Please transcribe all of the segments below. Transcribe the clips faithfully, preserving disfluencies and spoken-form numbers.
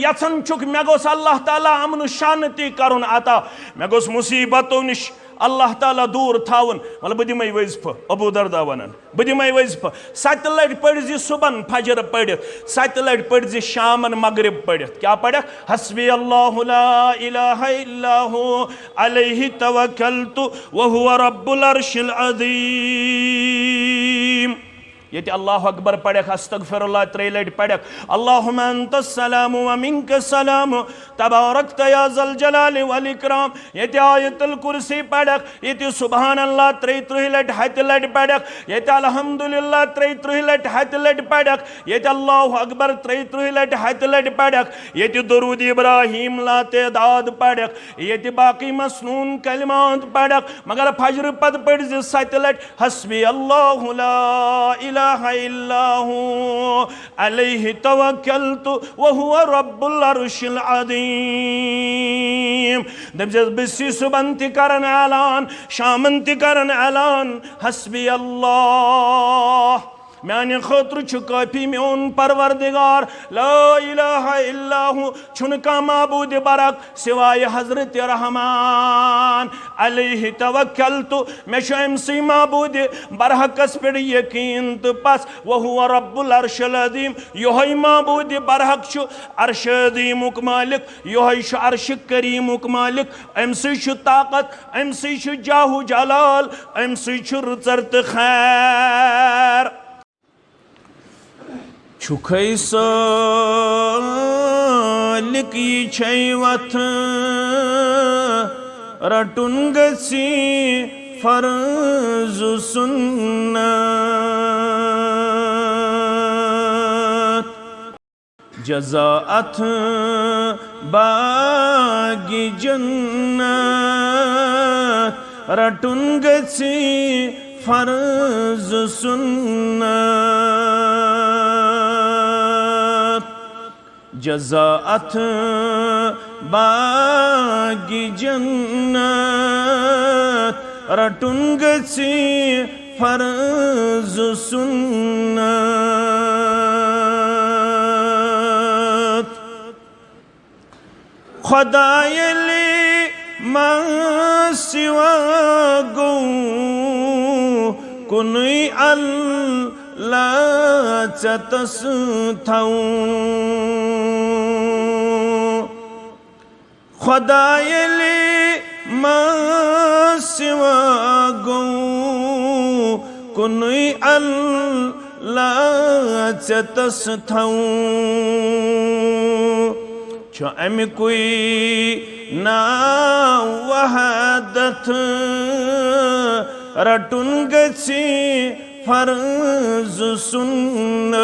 یژھان چھُکھ مےٚ گوٚژھ اللہ تعالیٰ امن و شانتی کرُن عطا، مےٚ گوٚژھ مصیبتو نِش اللہ تعالیٰ دوٗر تھاوُن، وَلہٕ بہٕ دِمَے وظیفہٕ، ابو دردہ وَنان، بہٕ دِمَے وظیفہٕ۔ ستہِ لٹہِ پٔرۍ زِ صبحن فجر پٔرِتھ، ستہِ لٹہِ پٔرۍ زِ شامن مغرب پٔرِتھ۔ کیٛاہ پرکھ؟ حسبی اللہ لا الہ الا ہو، علیہ توکلت وہو رب العرش العظیم۔ ییٚتہِ اللہ اکبر پرکھ، استغفر اللہ ترٛیٚیہِ لٹہِ پرکھ، اللہم انت السلام و منک السلام، تبارکت یا ذا الجلال والاکرام۔ ییٚتہِ آیت الکرسی پرکھ، ییٚتہِ سبحان اللہ ترٛیٚیہِ ترٕٛہہِ لٹہِ، ہتہِ لٹہِ پرکھ، ییٚتہِ الحمدللہ ترٛیٚیہِ ترٕٛہہِ لٹہِ، ہتہِ لٹہِ پرکھ، ییٚتہِ اللہ اکبر ترٛیٚیہِ ترٕٛہہِ لٹہِ، ہتہِ لٹہِ پرکھ، ییٚتہِ درود ابراہیم لا تعداد پرکھ، ییٚتہِ باقی مسنون کلمات پرکھ، مگر فجر پتہٕ پٔرۍ زِ ستہِ لٹہِ حسبی اللہ لا الہ الا ہو، علیہ توکلت وہو رب العرش العظیم۔ دٔپۍ زٮ۪س، بہٕ چھُس صبحن تہِ کران اعلان، شامن تہِ کران اعلان، حسبی اللہ۔ میانہِ خٲطرٕ چھُ کٲفی میون پروردگار، لا الہ الا ہو، چھُنہٕ کانٛہہ معبوٗدِ برحق سوائے حضرت رحمان علیہ توکلت۔ مےٚ چھُ أمۍ سٕے معبوٗدِ برحقس پٮ۪ٹھ یقیٖن تہٕ پژھ، وہو رب العرش العظیم، یِہوٚے معبوٗدِ برحق چھُ عرش عظیمُک مالک، یِہوٚے چھُ عرش کریمُک مالک، أمۍ سٕے چھُ طاقت، أمۍ سٕے چھُ جاہ و جلال، أمۍ سٕے چھُ رٕژر تہٕ خیر۔ چھُکھے سالک یہِ چھے وتھ، رٹُن گژھی فرض سنت۔ جزا اتھ باغِ جنت، رٹُن گژھی فرض سنت۔ جزا اتھ باغِ جنت، رٹُن گژھی فرض سنت۔ خدا ییٚلہِ ما سوا گوٚو، کُنُے اللہ ژےٚ تس تھاوو۔ خدا ییٚلہِ ما سوا گوٚو، کُنُے اللہ ژےٚ تس تھاوو۔ چھُ اَمہِ کُے ناو وحدت، رٹُن گژھی فرض سنت۔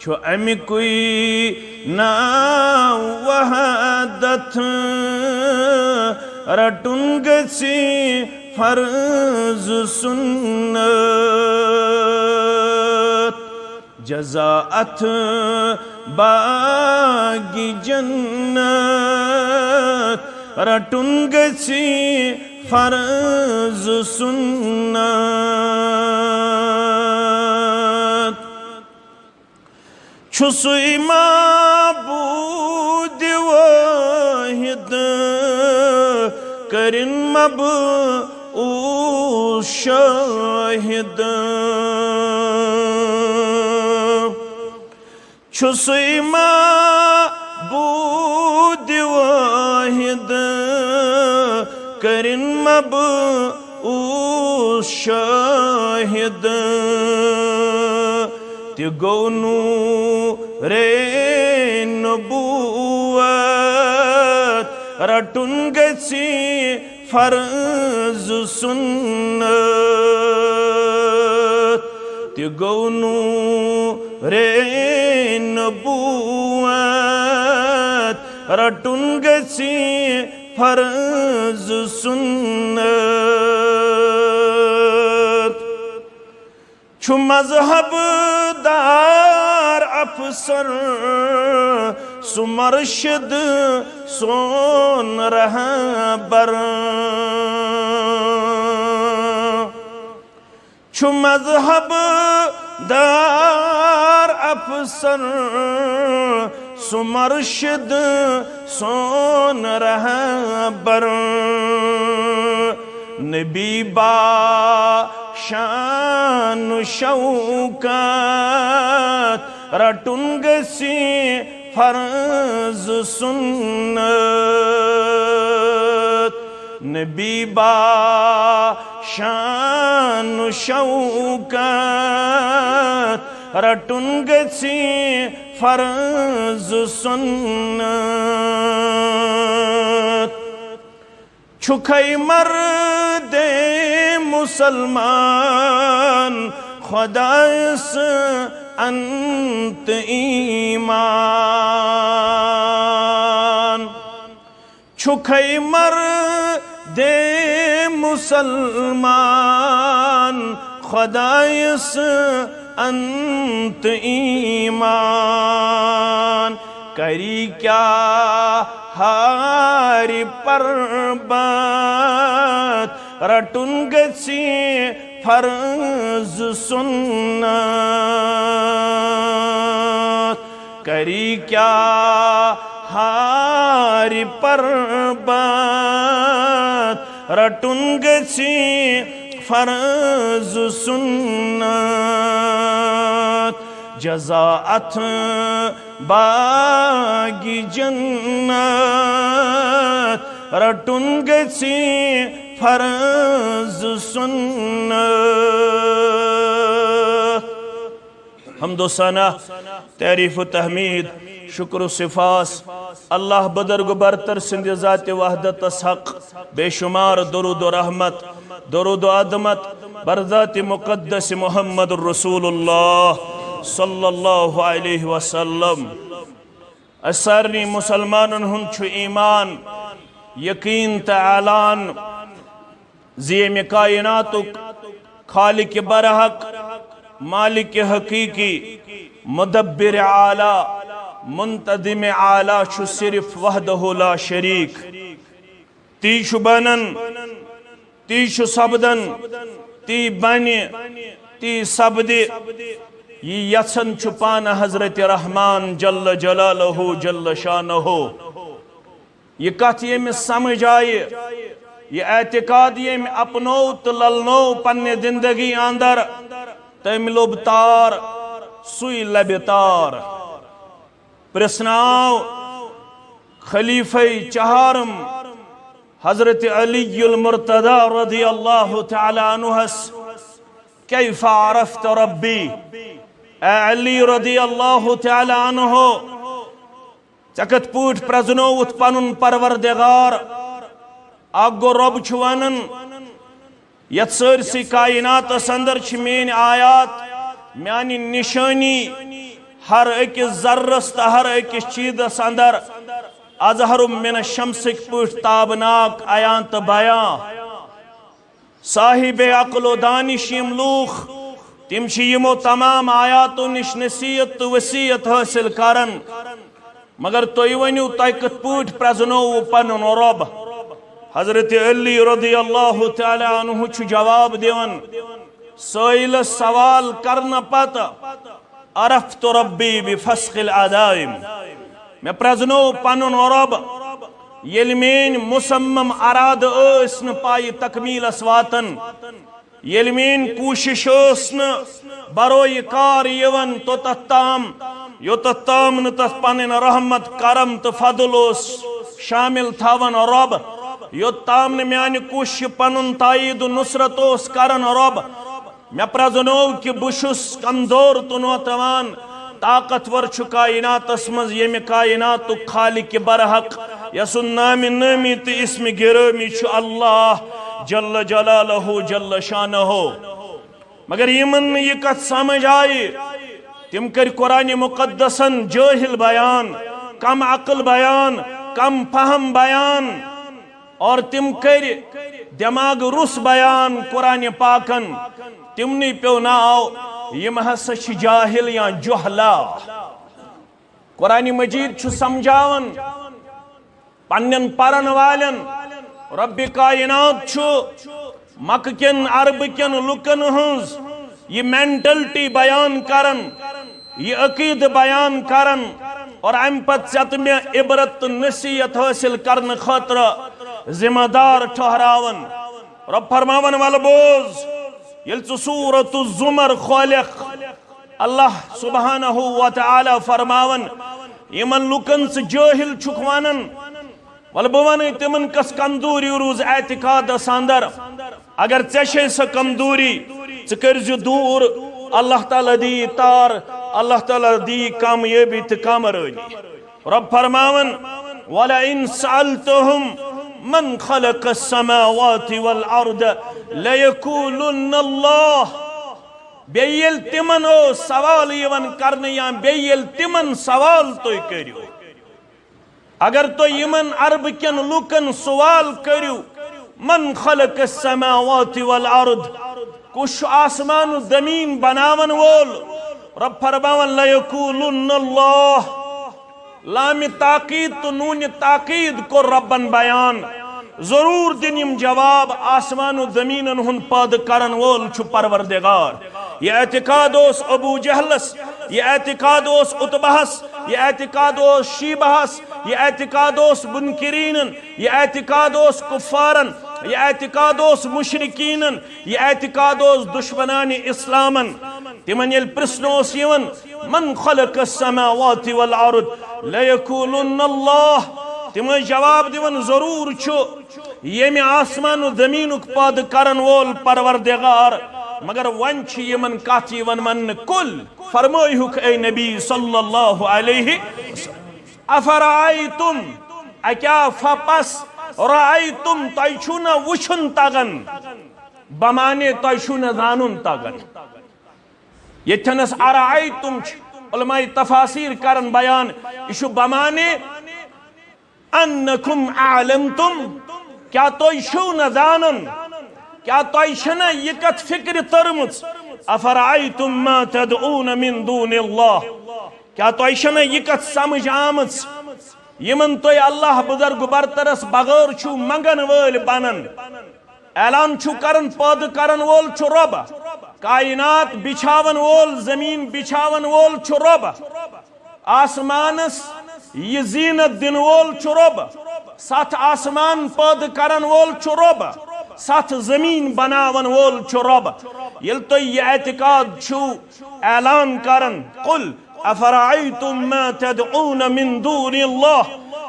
چھُ اَمہِ کُے ناو وحدت، رٹُن گژھی فرض سنت۔ جزا اتھ باغِ جنت، رٹُن گژھی فرض سنت۔ چھُ سُے معبوٗدِ وٲحِد، کٔرِن مبعوٗث شٲہِد۔ چھُ سُے معبوٗدِ وٲحِد، کٔرِن مبعوٗث شٲہِد۔ تہِ گوٚو نوٗرے نبوت، رٹُن گژھی فرض سنت۔ تہِ گوٚو نوٗرے نبوت، رٹُن گژھی فرض سنت۔ چھُ مذہب دار افسر، سُہ مرشد سون رہبر۔ چھُ مذہب دار افسر، سُہ مرشد، سون رہبر۔ نبی با شان شوکت، رٹُن گژھِ فرض سنت۔ نبی با شان شوکت، رٹُن گژھِ فرض سنت۔ چھُکھے مردِ مسلمان، خدایس انت ایمان۔ چھُکھے مردِ مسلمان، خدایس انت ایمان۔ کری کیا ہارِ پربت، رٹُن گژھِ فرض سنت۔ کری کیا ہارِ پربت، رٹُن گژھِ فرض سنت۔ جزا اتھ باغِ جنت، رٹُن گژھِ فرض سنت۔ حمد و ثنا، تعریف و تحمید، شکر و سپاس اللہ بزرگ و برتر سند ذات وحدتس حق، بے شمار درود و رحمت، درود و عظمت بر ذات مقدس محمد رسول اللہ صلی اللہ علیہ وسلم۔ اسہِ سارنٕے مسلمانن ہُنٛد چھُ ایمان، یقین تہٕ اعلان زِ ییٚمہِ کائناتُک خالق برحق، مالک حقیقی، مدبر اعلیٰ، منتظم اعلیٰ چھُ صرف وحدہ لا شریک۔ تی چھُ بنان، تی چھُ سپدان، تی بنہِ، تی سپدِ۔ یہِ یژھان چھُ پانہٕ حضرت رحمان جل جلالہ جل شانہ۔ یہِ کتھ ییٚمِس سمجھ آیہِ، یہِ اعتقاد ییٚمۍ اپنوو تہٕ للنوو پننہِ زندگی اندر، تٔمۍ لوٚب تار، سُے لبہِ تار۔ پرٛژھناو خلیفہ چہارم حضرت علی المرتضی رضی اللہ تعالی عنہس، کیف عرفت ربی؟ اے علی رضی اللہ تعالی عنہ، ژےٚ کتھ پٲٹھۍ پرزنووُتھ پنُن پروردگار؟ اکھ گوٚو، رۄب چھُ ونان، یتھ سٲرسٕے کائناتس اندر چھِ میٲنۍ آیات، میانہِ نشٲنی، ہر أکِس ذرس تہٕ ہر أکِس چیٖزس اندر، اظہر من الشمسٕکۍ پٲٹھۍ تابناک، عیاں تہٕ بیاں۔ صاحب عقل و دانش یِم لوٗکھ، تِم چھِ یِمو تمام آیاتو نِش نصیحت تہٕ وصیت حٲصِل کران۔ مگر تُہۍ ؤنِو، تۄہہِ کِتھ پٲٹھۍ پرٛزنووُ پنُن رۄب؟ حضرت علی رضی اللہ تعالیٰ عنہ چھُ جواب دِوان، سٲیلس سوال کرنہٕ پتہٕ، عرفت ربی بفسخ العزائم۔ مےٚ پرزنوو پنُن رۄب، ییٚلہِ میٲنۍ مصمم ارادٕ ٲسۍ نہٕ پایہِ تکمیلس واتان، ییٚلہِ میٲنۍ کوٗشش ٲس نہٕ بروئے کار یِوان توٚتتھ تام، یوٚتتھ تام نہٕ تتھ پنٕنۍ رحمت، کرم تہٕ فضل اوس شامل تھاوان رۄب، یوٚت تام نہٕ میانہِ کوٗششہِ پنُن تایید و نصرت اوس کران رۄب۔ مےٚ پرزنوو کہِ بہٕ چھُس کمزور تہٕ ناتوان، طاقتور چھُ کائناتس منٛز ییٚمہِ کائناتُک خالق برحق، یسُنٛد نامِ نٲمی تہٕ اسمِ گرٲمی چھُ اللہ جل جلالہ جل شانہ۔ مگر یِمن نہٕ یہِ کتھ سمجھ آیہِ، تِم کٔرۍ قرآن مقدسن جٲہل بیان، کم عقل بیان، کم فہم بیان۔ اور تِم کٔرۍ دٮ۪ماغ روٚس بیان قرآن پاکن۔ تِمنٕے پیوٚو ناو، یِم ہسا چھِ جاہل یا جہلا۔ قرآن مجید چھُ سمجھاوان پننٮ۪ن پرن والٮ۪ن، رب کائنات چھُ مکہٕ کٮ۪ن عربہٕ کٮ۪ن لُکن ہٕنٛز یہِ مینٹلٹی بیان کران۔ یہ عقیدٕ بیان کرن اور امہِ پتہٕ ژےٚ تہٕ مےٚ عبرت تہٕ نصیحت حٲصِل کرنہٕ خٲطرٕ ذمہ دار ٹھہراون۔ رب فرماون، ولہٕ بوز، ییٚلہِ ژٕ سورۃ الزمر کھولکھ، اللہ سبحانہ و تعالیٰ فرماون، یِمن لُکن ژٕ جٲہِل چھُکھ ونان، ولہٕ بہٕ ونے تِمن کس کمزوری روٗز اعتقادس اندر۔ اگر ژےٚ چھے سۄ کمزوری، ژٕ کٔرۍ زِ دوٗر، اللہ تعالیٰ دی تار، اللہ تعالیٰ دی کامیٲبی تہٕ کامرٲنی۔ رب فرماون، ولئن سألتهم من خلق السماوات والأرض ليقولن الله۔ بیٚیہِ ییٚلہِ تِمن اوس سوال یِوان کرنہٕ یا بیٚیہِ ییٚلہِ تِمن سوال تُہۍ کٔرِو، اگر تُہۍ یِمن عربہٕ کٮ۪ن لوٗکن سوال کٔرِو، من خلق السماوات والارض، کُس چھُ آسمان و زمین بناون وول؟ رب فرماون، لیقولن اللہ۔ لام تاکید تہٕ نون تاکید کوٚر ربن بیان۔ ضرور دِن یِم جواب آسمان و زمینن ہُنٛد پٲدٕ کرن وول چھُ پروردگار۔ یہ اعتقاد اوس ابو جہلس، یہ اعتقاد اوس عتبہس، یہ اعتقاد اوس شیبہس، یہ اعتقاد اوس منکرینن، یہ اعتقاد اوس کفارن، یہ اعتقاد اوس مشرکینن، یہ اعتقاد اوس دشمنان اسلامن۔ تمن ییٚلہِ پرژھنہٕ اوس یِوان، من خلق السماوات والارض لیقولن اللہ، تم ٲسۍ جواب دِوان، ضرور چھُ ییٚمہِ آسمان و زمینُک پٲدٕ کرن وول پروردگار۔ مگر وۄنۍ چھِ یِمن کتھ یِوان وننہٕ، قل، فرمٲیہُکھ اے نبی صلی اللہ علیہ وسلم، افرأیتم، اکیا فپس، رأیتم، تۄہہِ چھُو نہ وٕچھُن تگان، بمانے تۄہہِ چھُو نہ زانُن تگان۔ ییٚتھٮ۪نس ارأیتم چھِ علماء تفاسیر کران بیان، یہِ چھُ بمانے انکم اعلمتم، کیا تُہۍ چھِو نہ زانان؟ کیا تۄہہِ چھنہ یہِ کتھ فکرِ تٔرمٕژ؟ افرأیتم ما تدعون من دون اللہ، کیا تۄہہِ چھنہ یہِ کتھ سمجھ آمٕژ؟ یِمن تُہۍ اللہ بزرگ برترس بغٲر چھِو منگن وٲلۍ بنان۔ اعلان چھُ کران، پٲدٕ کرن وول چھُ رۄب، کائنات بچھاون وول، زمین بچھاون وول چھُ رۄب، آسمانس یہِ زینت دِنہٕ وول چھُ رۄب، ستھ آسمان پٲدٕ کرن وول چھُ رۄب، ستھ زمین بناون وول چھُ رۄب۔ ییٚلہِ تُہۍ یہِ اعتقاد چھِو اعلان کران، قل افرأیتم ما تدعون من دون اللہ،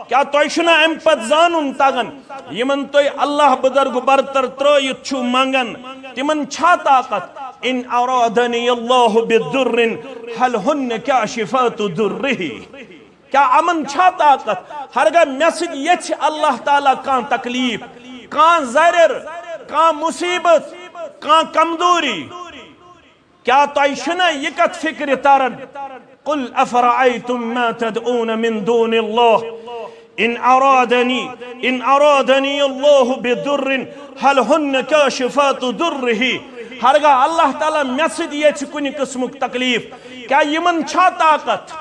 کیا تۄہہِ چھُنہ امہِ پتہٕ زانُن تگان، یِمن تُہۍ اللہ بزرگ برتر ترٲیِتھ چھِو منگان، تِمن چھا طاقت؟ ان ارادنی اللہ بضر هل هن کاشفات ضره، کیا یِمن چھا طاقت؟ ہرگاہ مےٚ سۭتۍ یژھِ اللہ تعالیٰ کانٛہہ تکلیف، کانٛہہ ضرر، کانٛہہ مصیبت، کانٛہہ کمزوری، کیا تۄہہِ چھُنہ یہِ کتھ فکرِ تران؟ قل افرأیتم ما تدعون من دون اللہ ان ارادنی، ان ارادنی اللہ بضر هل هن کاشفات ضره۔ ہرگاہ اللہ تعالیٰ مےٚ سۭتۍ یژھِ کُنہِ قٕسمُک تکلیف، کیا یِمن چھا طاقت؟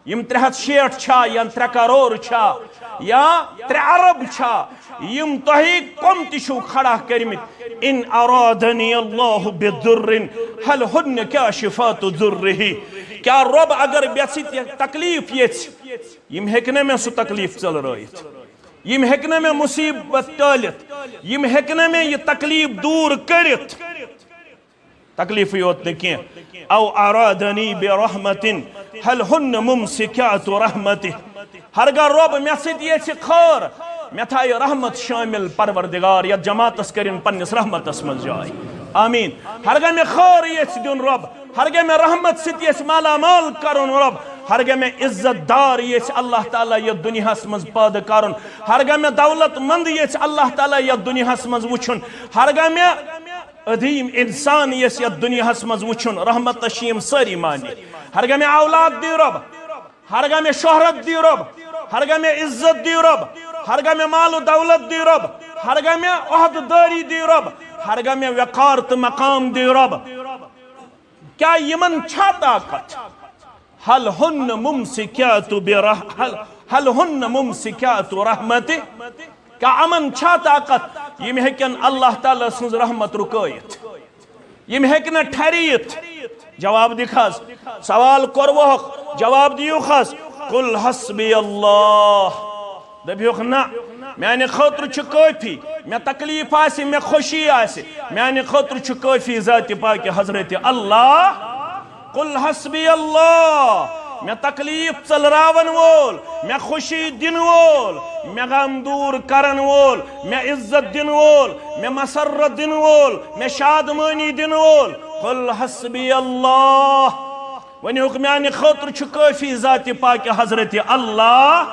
یِم ترٛےٚ ہتھ شیٹھ چھا یا ترٛےٚ کرور چھا یا ترٛےٚ ارب چھا، یِم تۄہہِ کۄم تہِ چھِو کھڑا کٔرمٕتۍ، ان ارادنی اللہ بضر هل هن کاشفات ضره، کیا رۄب اگر مےٚ سۭتۍ تکلیف یژھِ، یِم ہیٚکہِ نہ مےٚ سُہ تکلیف ژٔلرٲیِتھ؟ یِم ہیٚکہِ نہ مےٚ مصیبت ٹٲلِتھ؟ یِم ہیٚکہِ نہ مےٚ یہِ تکلیف دوٗر کٔرِتھ؟ تکلیفٕے یوت نہٕ کینٛہہ۔ او ارادنی برحمت هل هن ممسکات رحمته۔ ہرگاہ رۄب مےٚ سۭتۍ یژھِ خٲر، مےٚ تھایہِ رحمت شٲمِل پروردگار، یتھ جماعتس کٔرِن پننِس رحمتس منٛز جاے۔ آمین۔ ہرگاہ مےٚ خٲر یژھِ دیُن رۄب، ہرگاہ مےٚ رحمت سۭتۍ یژھِ مالا مال کرُن رۄب، ہرگاہ مےٚ عزت دار یژھِ اللہ تعالیٰ یتھ دُنیاہس منٛز پٲدٕ کرُن، ہرگاہ مےٚ دولت مند یژھِ اللہ تعالیٰ یتھ دُنیاہس منٛز وٕچھُن، ہرگاہ مےٚ عظیم انسان یژھِ یتھ دُنیاہس منٛز وٕچھُن، رحمتس چھِ یِم سٲری معنی۔ ہرگاہ مےٚ اولاد دی رۄب، ہرگاہ مےٚ شہرت دی رۄب، ہرگاہ مےٚ عزت دی رۄب، ہرگاہ مےٚ مال و دولت دی رۄب، ہرگاہ مےٚ عہدٕ دٲری دی رۄب، ہرگاہ مےٚ وقار تہٕ مقام دی رۄب، کیا یِمن چھا طاقت؟ هل هن ممسکات برح-، هل، هل هن ممسکات رحمته؟ کیا یِمن چھا طاقت؟ یِم ہیٚکن اللہ تعالیٰ سٕنٛز رحمت رُکٲیِتھ؟ یِم ہیٚکہِ نہ ٹھرِتھ؟ جواب دِکھ حظ۔ سوال کوٚروہکھ، جواب دِیوکھ حظ۔ قل حسبی اللہ۔ دٔپیوکھ، نہ، میانہِ خٲطرٕ چھُ کٲفی۔ مےٚ تکلیف آسہِ، مےٚ خوشی آسہِ، میانہِ خٲطرٕ چھُ کٲفی ذاتِ پاکہِ حضرت اللہ۔ قل حسبی اللہ۔ مےٚ تکلیف ژٔلراون وول، مےٚ خوشی دِنہٕ وول، مےٚ غم دوٗر کرن وول، مےٚ عزت دِنہٕ وول، مےٚ مسرت دِنہٕ وول، مےٚ شادمٲنی دِنہٕ وول۔ قل حسبی اللہ۔ ونیُک میانہِ خٲطرٕ چھُ کٲفی ذاتِ پاکہِ حضرت اللہ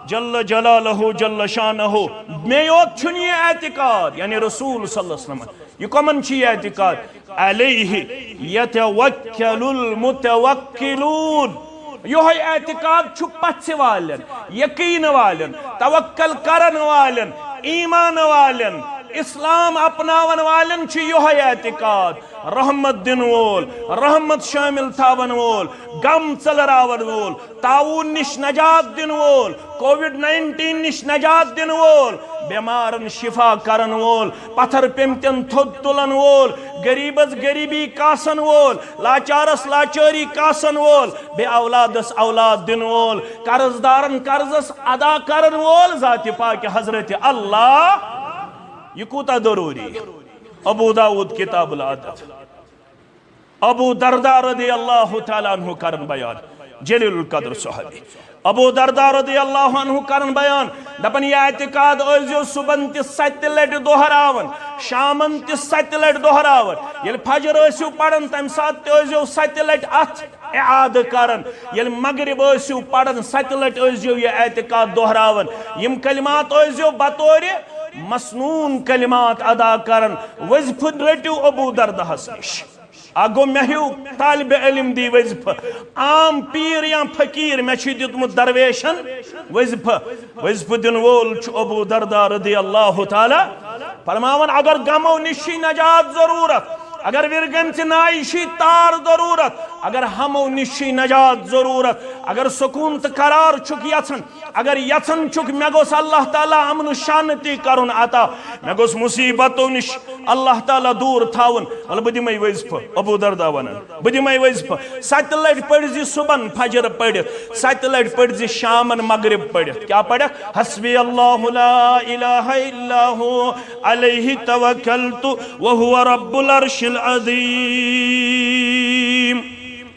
جل جلالہ جل شانہ۔ مےٚ یوت چھُنہٕ یہِ اعتقاد، یعنی رسول صلی اللہ علیہ وسلم۔ یہِ کمن چھُ یہِ اعتقاد؟ علیہ یتوکل المتوکلون۔ یہوے اعتقاد چھُ پژھِ والٮ۪ن، یقین والٮ۪ن، توکل کرن والٮ۪ن، ایمان والٮ۪ن، اسلام اپناون والٮ۪ن چھُ یہوے اعتقاد۔ رحمت دِنہٕ وول، رحمت شٲمِل تھاون وول، غم ژٔلراون وول، طاعون نِش نجات دِنہٕ وول، کووِڈ ناینٹیٖن نِش نجات دِنہٕ وول، بٮ۪مارن شفا کرن وول، پتھر پیمتٮ۪ن تھوٚد تُلن وول، غریبس غریبی کاسن وول، لاچارس لاچٲری کاسن وول، بے اولادس اولاد دِنہٕ وول، قرض دارن قرضس ادا کرن وول ذاتِ پاکہِ حضرت اللہ۔ یہِ کوٗتاہ ضروٗری؟ ابو داؤد کتاب الادب۔ ابو درداء رضی اللہ تعالیٰ عنہ کرن بیان، جلیل القدر صحابی۔ ابو درداء رضی اللہ عنہ کرن بیان، دپن، یہِ اعتقاد ٲسۍزیو صبحن تہِ ستہِ لٹہِ دۄہراوان، شامن تہِ ستہِ لٹہِ دۄہراوان۔ ییٚلہِ فجر ٲسِو پران، تمہِ ساتہٕ تہِ ٲسۍزیو ستہِ لٹہِ اتھ اعادٕ کران۔ ییٚلہِ مغرب ٲسِو پران، ستہِ لٹہِ ٲسۍزیو یہِ اعتقاد دۄہراوان۔ یِم کلمات ٲسۍزیو بطورِ مسنون کلمات ادا کران۔ وظیفہٕ رٔٹِو ابو درداہس نِش۔ اکھ گوٚو مےٚ ہیوٗ طالبِ علم دی وظیفہٕ، عام پیٖر یا فقیٖر، مےٚ چھُ دیُتمُت درویشن وظیفہٕ۔ وظیفہٕ دِنہٕ وول چھُ ابو درداء رضی اللہ تعالیٰ۔ فرماوان، اگر غمو نِش چھُے نجات ضروٗرت، اگر وِرگن تہِ نایہِ چھُے تار ضروٗرت، اگر ہمو نِش چھُے نجات ضروٗرت، اگر سکوٗن تہٕ قرار چھُکھ یژھان، اگر یژھان چھُکھ مےٚ گوٚژھ اللہ تعالیٰ امن و شانتی کرُن عطا، مےٚ گوٚژھ مصیبتو نِش اللہ تعالیٰ دوٗر تھاوُن، ولہٕ بہٕ دِمے وظیفہٕ۔ ابو درداء ونان، بہٕ دِمے وظیفہٕ۔ ستہِ لٹہِ پٔرۍ زِ صبحن فجر پٔرِتھ، ستہِ لٹہِ پٔرۍ زِ شامن مغرب پٔرِتھ۔ کیٛاہ پرکھ؟ حسبی اللہ لا الہ الا هو علیہ توکلت وهو رب العرش العظیم۔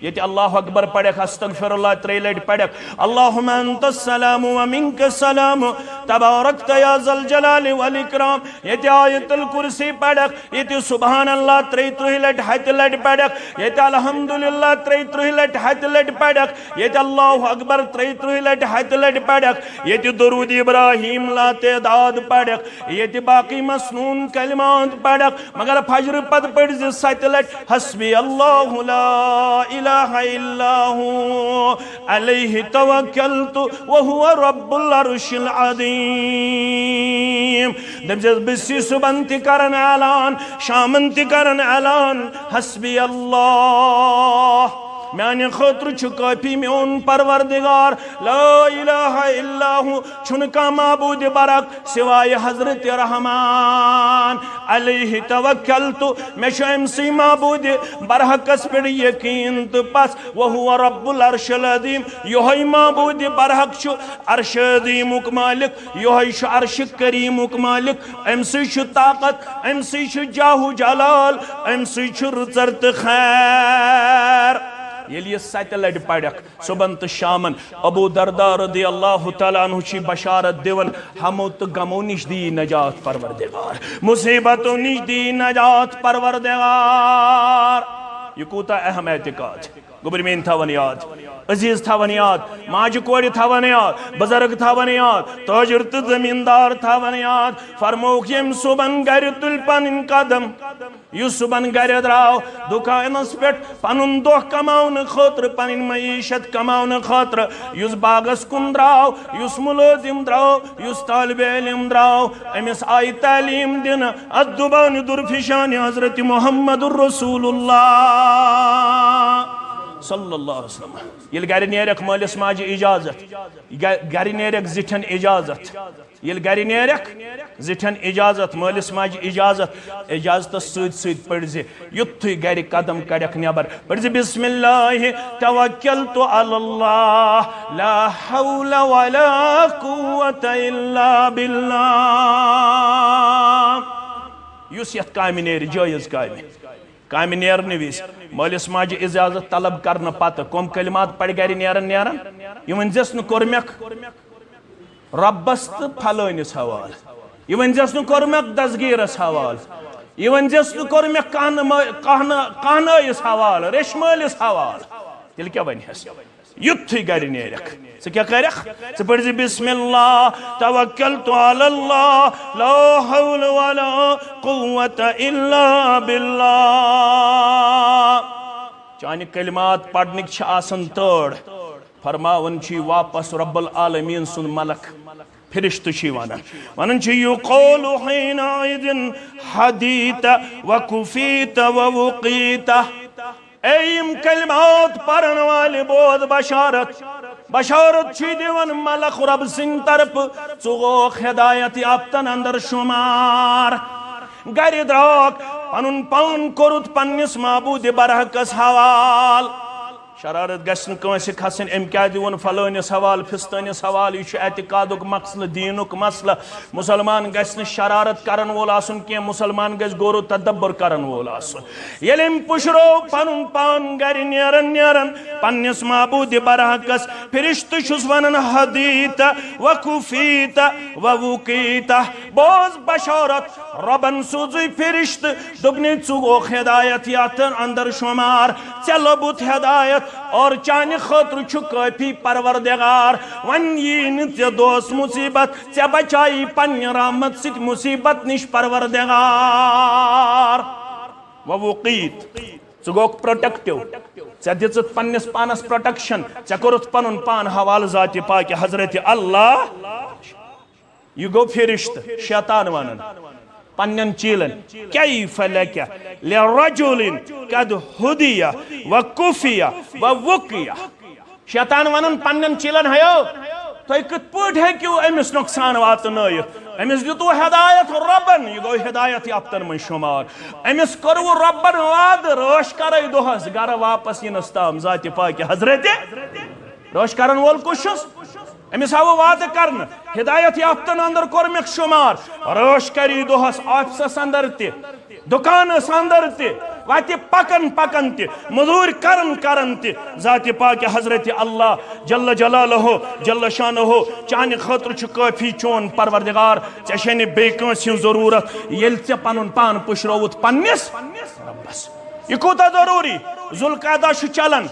ییٚتہِ اللہ اکبر پرکھ، استغفر اللہ ترٛیٚیہِ لٹہِ پرکھ، اللہم انت السلام و منک السلام، تبارکت یا ذا الجلال والاکرام۔ ییٚتہِ آیت الکرسی پرکھ، ییٚتہِ سبحان اللہ ترٛیٚیہِ ترٕٛہہِ لٹہِ، ہتہِ لٹہِ پرکھ، ییٚتہِ الحمدللہ ترٛیٚیہِ ترٕٛہہِ لٹہِ، ہتہِ لٹہِ پرکھ، ییٚتہِ اللہ اکبر ترٛیٚیہِ ترٕٛہہِ لٹہِ، ہتہِ لٹہِ پرکھ، ییٚتہِ درود ابراہیم لا تعداد پرکھ، ییٚتہِ باقی مسنون کلمات پرکھ، مگر فجر پتہٕ پٔرۍ زِ ستہِ لٹہِ، حسبی اللہ لا الہ الا هو علیہ توکلت وهو رب العرش العظیم۔ دٔپۍ زٮ۪س، بہٕ چھُس صبحن تہِ کران اعلان، شامن تہِ کران اعلان، حسبی اللہ۔ میانہِ خٲطرٕ چھُ کٲفی میون پروردگار، لا الہ الا هو، چھُنہٕ کانٛہہ معبوٗدِ برحق سوائے حضرت رحمان۔ علیہ توکلت، مےٚ چھُ أمۍ سٕے معبوٗدِ برحقس پٮ۪ٹھ یقیٖن تہٕ پژھ۔ وهو رب العرش العظیم، یِہوٚے معبوٗدِ برحق چھُ عرش عظیٖمُک مالک، یِہوٚے چھُ عرش کریٖمُک مالک۔ أمۍ سٕے چھُ طاقت، أمۍ سٕے چھُ جاہ و جلال، أمۍ سٕے چھُ رٕژر تہٕ خیر۔ ییٚلہِ یہِ ستہِ لٹہِ پرکھ، صبحن تہٕ شامن، ابو درداء رضی اللہ تعالیٰ عنہ چھُ بشارت دِوان، ہمو تہٕ غمو نِش دی نجات پروردگار، مصیبتو نِش دی نجات پروردگار۔ یہِ کوٗتاہ اہم اعتقاد چھُ۔ گوٚبرۍ میٲنۍ تھاوان یاد، عزیز تھاوان یاد، ماجہِ کورِ تھاوان یاد، بزرگ تھاوان یاد، تاجر تہٕ زمیٖندار تھاوان یاد۔ فرمووُکھ، ییٚمۍ صبحن گرِ تُلۍ پنٕنۍ قدم، یُس صبحن گرِ درٛاو، دُکانس پٮ۪ٹھ پنُن دۄہ کماونہٕ خٲطرٕ، پنٕنۍ معیشت کماونہٕ خٲطرٕ، یُس باغس کُن درٛاو، یُس مُلٲزِم درٛاو، یُس طالبِ علم درٛاو، أمِس آیہِ تعلیٖم دِنہٕ، ادبانِ درفشانِ حضرت محمد رسول اللہ۔ صلی اللہ علیہ وسلم۔ ییٚلہِ گرِ نیرکھ مٲلِس ماجہِ اجازت، گرِ نیرکھ زِٹھٮ۪ن اجازت، ییٚلہِ گرِ نیرکھ زِٹھٮ۪ن اجازت، مٲلِس ماجہِ اجازت، اجازتس سۭتۍ سۭتۍ پٔرزِ، یُتھُے گرِ قدم کڑکھ نٮ۪بر، پٔرزِ بسم اللہ توکلت علی اللہ، لا حول ولا قوت الا باللہ۔ یُس یتھ کامہِ نیرِ، جٲیز کامہِ، کامہِ نیرنہٕ وِزِ مٲلِس ماجہِ اجازت طلب کرنہٕ پتہٕ کم کلمات پرِ گرِ نیران نیران؟ یہِ ؤنۍ زٮ۪س نہٕ کوٚر مےٚ رۄبس تہٕ فلٲنِس حوالہٕ، یہِ ؤنۍ زٮ۪س نہٕ کوٚر مےٚ دستگیرس حوالہٕ، یہِ ؤنۍ زٮ۪س نہٕ کوٚر مےٚ کانہٕ مٲ-، کانہٕ، کانہٕ ٲیِس حوالہٕ، ریشمٲلِس حوالہٕ۔ تیٚلہِ کیٛاہ ونہِ ہس؟ یُتھُے گرِ نیرکھ، ژٕ کیٛاہ کرکھ؟ ژٕ پٔرزِ بسم اللہ توکلت علی اللہ، لا حول ولا قوت الا باللہ۔ چانہِ کلمات پرنٕکۍ چھِ آسان تٲڑ۔ فرماوان چھُ واپس رب العالمین سُنٛد ملک، فرشتہٕ چھُ ونان، ونان چھُ، یقول حینئذ ہدیت وکفیت ووقیت۔ اے یِم کلمات پرن والہِ، بوز بشارت۔ بشارت چھُ دِوان ملک رب سٕنٛدِ طرفہٕ، ژٕ گوکھ ہدایت یافتن اندر شمار۔ گرِ درٛاکھ، پنُن پان کوٚرُتھ پننِس معبود برحقس حوال۔ شرارت گژھِ نہٕ کٲنٛسہِ کھسٕنۍ، أمۍ کیٛازِ ووٚن فلٲنِس حوال، فستٲنِس حوال، یہِ چھُ اعتقادُک مسلہٕ، دیٖنُک مسلہٕ۔ مسلمان گژھِ نہٕ شرارت کرن وول آسُن کینٛہہ، مسلمان گژھِ غور و تدبر کرن وول آسُن۔ ییٚلہِ أمۍ پُشرو پنُن پان گرِ نیرن نیرن پننِس معبود برحقس، فرشتہٕ چھُس ونان، ہدیت و کفیت و وقیت۔ بوز بشارت، رۄبن سوٗزٕے فرشتہٕ، دوٚپنَے، ژٕ گوکھ ہدایت یافتن اندر شمار، ژےٚ لوٚبُتھ ہدایت، اور چانہِ خٲطرٕ چھُ کٲفی پروردگار۔ وۄنۍ یی نہٕ ژےٚ دۄہس مصیبت، ژےٚ بچایی پننہِ رحمت سۭتۍ مصیبت نِش پروردگار۔ ووقیت، ژٕ گوکھ پروٹیکٹو، ژےٚ دِژٕتھ پننِس پانس پروٹیکشن، ژےٚ کوٚرُتھ پنُن پان حوالہٕ ذاتِ پاکہِ حضرت اللہ۔ یہِ گوٚو فرشتہٕ، شیطان ونان پننٮ۪ن چیلن، کیف لک لرجل قد ہدی و کفی و وقی۔ شیطان ونان پننٮ۪ن چیلن، ہیو، تُہۍ کِتھ پٲٹھۍ ہیٚکِو أمِس نۄقصان واتنٲیِتھ؟ أمِس دِتوٕ ہدایت رۄبن، یہِ گوٚو ہدایت یافتن منٛز شمار۔ أمِس کوٚروٕ رۄبن وعدٕ، رٲچھ کرے دۄہس گرٕ واپس یِنس تام ذاتِ پاکہِ حضرت۔ رٲچھ کرن وول کُس چھُس؟ أمِس آوٕ وعدٕ کرنہٕ، ہدایت یافتن اندر کوٚر مےٚ شمار۔ رٲچھ کری دۄہس آفسس اندر تہِ، دُکانس اندر تہِ، وتہِ پکن پکن تہِ، مزوٗرۍ کرن کرن تہِ، ذاتِ پاکہِ حضرت اللہ جل جلالہ جل شانہ چانہِ خٲطرٕ چھُ کٲفی چون پروردگار۔ ژےٚ چھے نہٕ بیٚیہِ کٲنٛسہِ ہٕنٛز ضروٗرت۔ ییٚلہِ ژےٚ پنُن پان پُشرووُتھ پننِس رۄبس۔ یہِ کوٗتاہ ضروٗری؟ ذوالقعدہ چھُ چلان،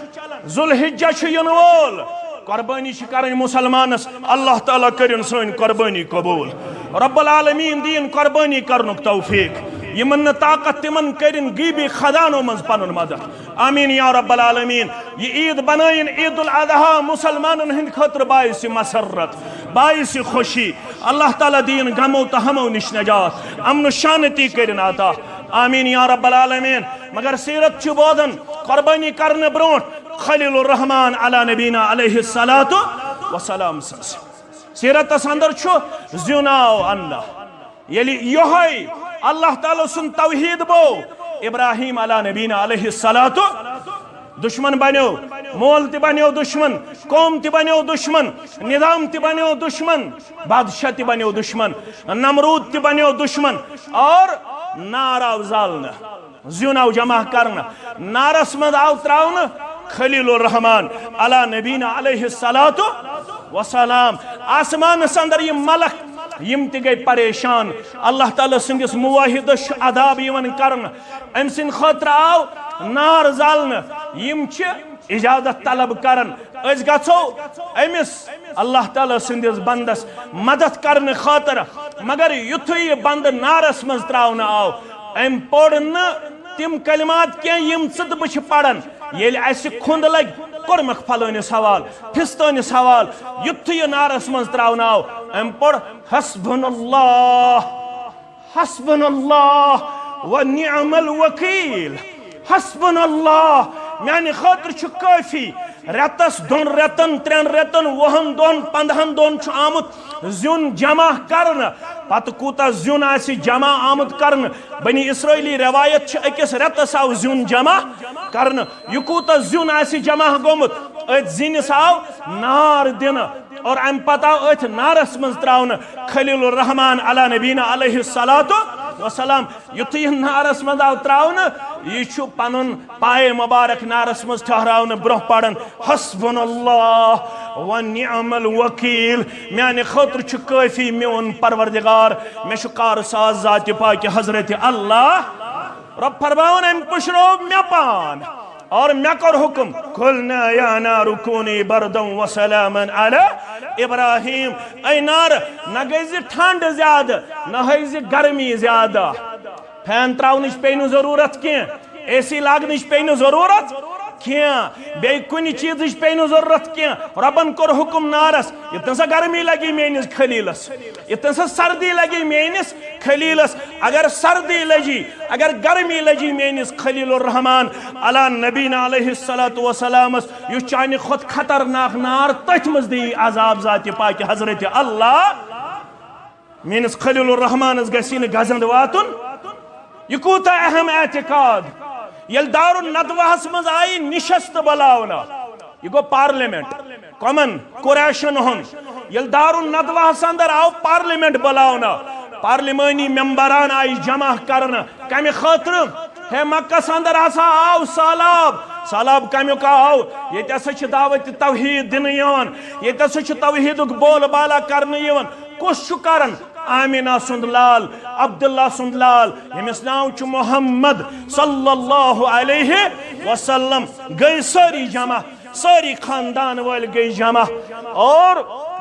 ذوالحجہ چھُ یِنہٕ وول۔ قربٲنی چھِ کرٕنۍ مسلمانس، اللہ تعالیٰ کٔرِن سٲنۍ قربٲنی قبوٗل۔ رب العالمین دِیِن قربٲنی کرنُک توفیق۔ یِمن نہٕ طاقت، تِمن کٔرِن غیبی خزانو منٛز پنُن مدد۔ آمین یا رب العالمین۔ یہِ عید بنٲیِن عید الاضحیٰ مسلمانن ہٕنٛدِ خٲطرٕ باعث مسرت، باعث خوشی۔ اللہ تعالیٰ دِیِن غمو تہٕ ہمو نِش نجات، امن و شانتی کٔرِن عطا۔ آمین یا رب العالمین۔ مگر سیرت چھِ بوزان، قربٲنی کرنہٕ برونٛٹھ خلیل الرحمان علی نبینا علیہ الصلوۃ والسلام سٕنٛز۔ سیرتس اندر چھُ زیُن آو اننہٕ۔ ییٚلہِ یۄہے اللہ تعالیٰ سُنٛد توحید بو، ابراہیم علی نبینا علیہ الصلوۃ، دشمن بنیو، مول تہِ بنیو دشمن، قوم تہِ بنیو دشمن، نظام تہِ بنیو دشمن، بادشاہ تہِ بنیو دشمن، نمرود تہِ بنیو دشمن، اور نار آو زالنہٕ۔ زیُن آو جمع کرنہٕ، نارس منٛز آو تراونہٕ خلیل الرحمان علی نبینا علیہ الصلوۃ والسلام۔ آسمانس اندر یِم ملک، یِم تہِ گٔے پریشان۔ اللہ تعالیٰ سٕنٛدِس معاہدس چھُ عذاب یِوان کرنہٕ۔ أمۍ سٕنٛدِ خٲطرٕ آو نار زالنہٕ۔ یِم چھِ اجازت طلب کران، أسۍ گژھو أمِس اللہ تعالیٰ سٕنٛدِس بندس مدد کرنہٕ خٲطرٕ۔ مگر یُتھُے یہِ بندٕ نارس منٛز تراونہٕ آو، أمۍ پوٚر نہٕ تِم کلمات کینٛہہ یِم ژٕ تہٕ بہٕ چھِ پران۔ ییٚلہِ اسہِ کھُنٛد لگہِ، کوٚرمکھ فلٲنِس حوال، فستٲنِس حوال۔ یُتھُے یہِ نارس منٛز تراونہٕ آو، أمۍ پوٚر، حسبنا اللہ، حسبنا اللہ و نعم الوکیل، حسبنا اللہ میانہِ خٲطرٕ چھُ کٲفی۔ رٮ۪تس، دۄن رٮ۪تن، ترٛٮ۪ن رٮ۪تن، وُہن دۄہن، پنٛدہن دۄہن چھُ آمُت زیُن جمع کرنہٕ۔ پتہٕ کوٗتاہ زیُن آسہِ جمع آمُت کرنہٕ؟ بنی اسرائیلی روایت چھِ، أکِس رٮ۪تس آو زیُن جمع کرنہٕ۔ یہِ کوٗتاہ زیُن آسہِ جمع گوٚمُت، أتھۍ زِنِس آو نار دِنہٕ۔ اور امہِ پتہٕ آو أتھۍ نارس منٛز تراونہٕ خلیل الرحمان علی نبینا علیہ الصلوۃ والسلام۔ یُتھُے یہِ نارس منٛز آو تراونہٕ، یہِ چھُ پنُن پایہِ مبارک نارس منٛز ٹھہراونہٕ برونٛہہ پران، "حسبنا اللہ و نعم الوکیل"، میانہِ خٲطرٕ چھُ کٲفی میون پروردگار، مےٚ چھُ کارساز ذاتِ پاکہِ حضرت اللہ۔ رۄب فرماوان، امہِ پُشرو مےٚ پان اور مےٚ کوٚر حُکم، "قلنا یا نار کونی بردا و سلاما علی ابراہیم"۔ اے نار، نہ گٔے زِ ٹھنڈ زیادٕ، نہ ہٲے زِ گرمی زیادٕ۔ فین تراونٕچ پیٚیہِ نہٕ ضروٗرت کینٛہہ، اے سی لاگنٕچ پیٚیہِ نہٕ ضروٗرت کینٛہہ، بیٚیہِ کُنہِ چیٖزٕچ پیٚیہِ نہٕ ضروٗرت کینٛہہ۔ رۄبن کوٚر حُکم نارس، ییٚتہِ نسا گرمی لگی میٲنِس خلیلس، ییٚتہِ نسا سردی لگی میٲنِس خلیلس۔ اگر سردی لجی، اگر گرمی لجی میٲنِس خلیل الرحمان علی نبینا علیہ الصلوۃ والسلامس، یُس چانہِ کھۄتہٕ خطرناک نار، تٔتھۍ منٛز دِیہِ عذاب ذاتِ پاکہِ حضرت اللہ۔ میٲنِس خلیل الرحمانس گژھِ نہٕ گزند واتُن۔ یہِ کوٗتاہ اہم اعتقاد۔ ییٚلہِ دارالندوہس منٛز آیہِ نشست بلاونہٕ، یہِ گوٚو پارلیمنٹ، کمن؟ قریشن ہُنٛد۔ ییٚلہِ دارالندوہس اندر آو پارلیمنٹ بلاونہٕ، پارلیمانی ممبران آیہِ جمع کرنہٕ۔ کمہِ خٲطرٕ؟ ہے، مکس اندر ہسا آو سہلاب۔ سہلاب کمیُک آو؟ ییٚتہِ ہسا چھِ دعوت توحید دِنہٕ یِوان، ییٚتہِ ہسا چھُ توحیدُک بول بالا کرنہٕ یِوان۔ کُس چھُ کران؟ آمینہ سُنٛد لال، عبداللہ سُنٛد لال، ییٚمِس ناو چھُ محمد صلی اللہ علیہ وسلم۔ گٔے سٲری جمع، سٲری خاندان وٲلۍ گٔے جمع۔ اور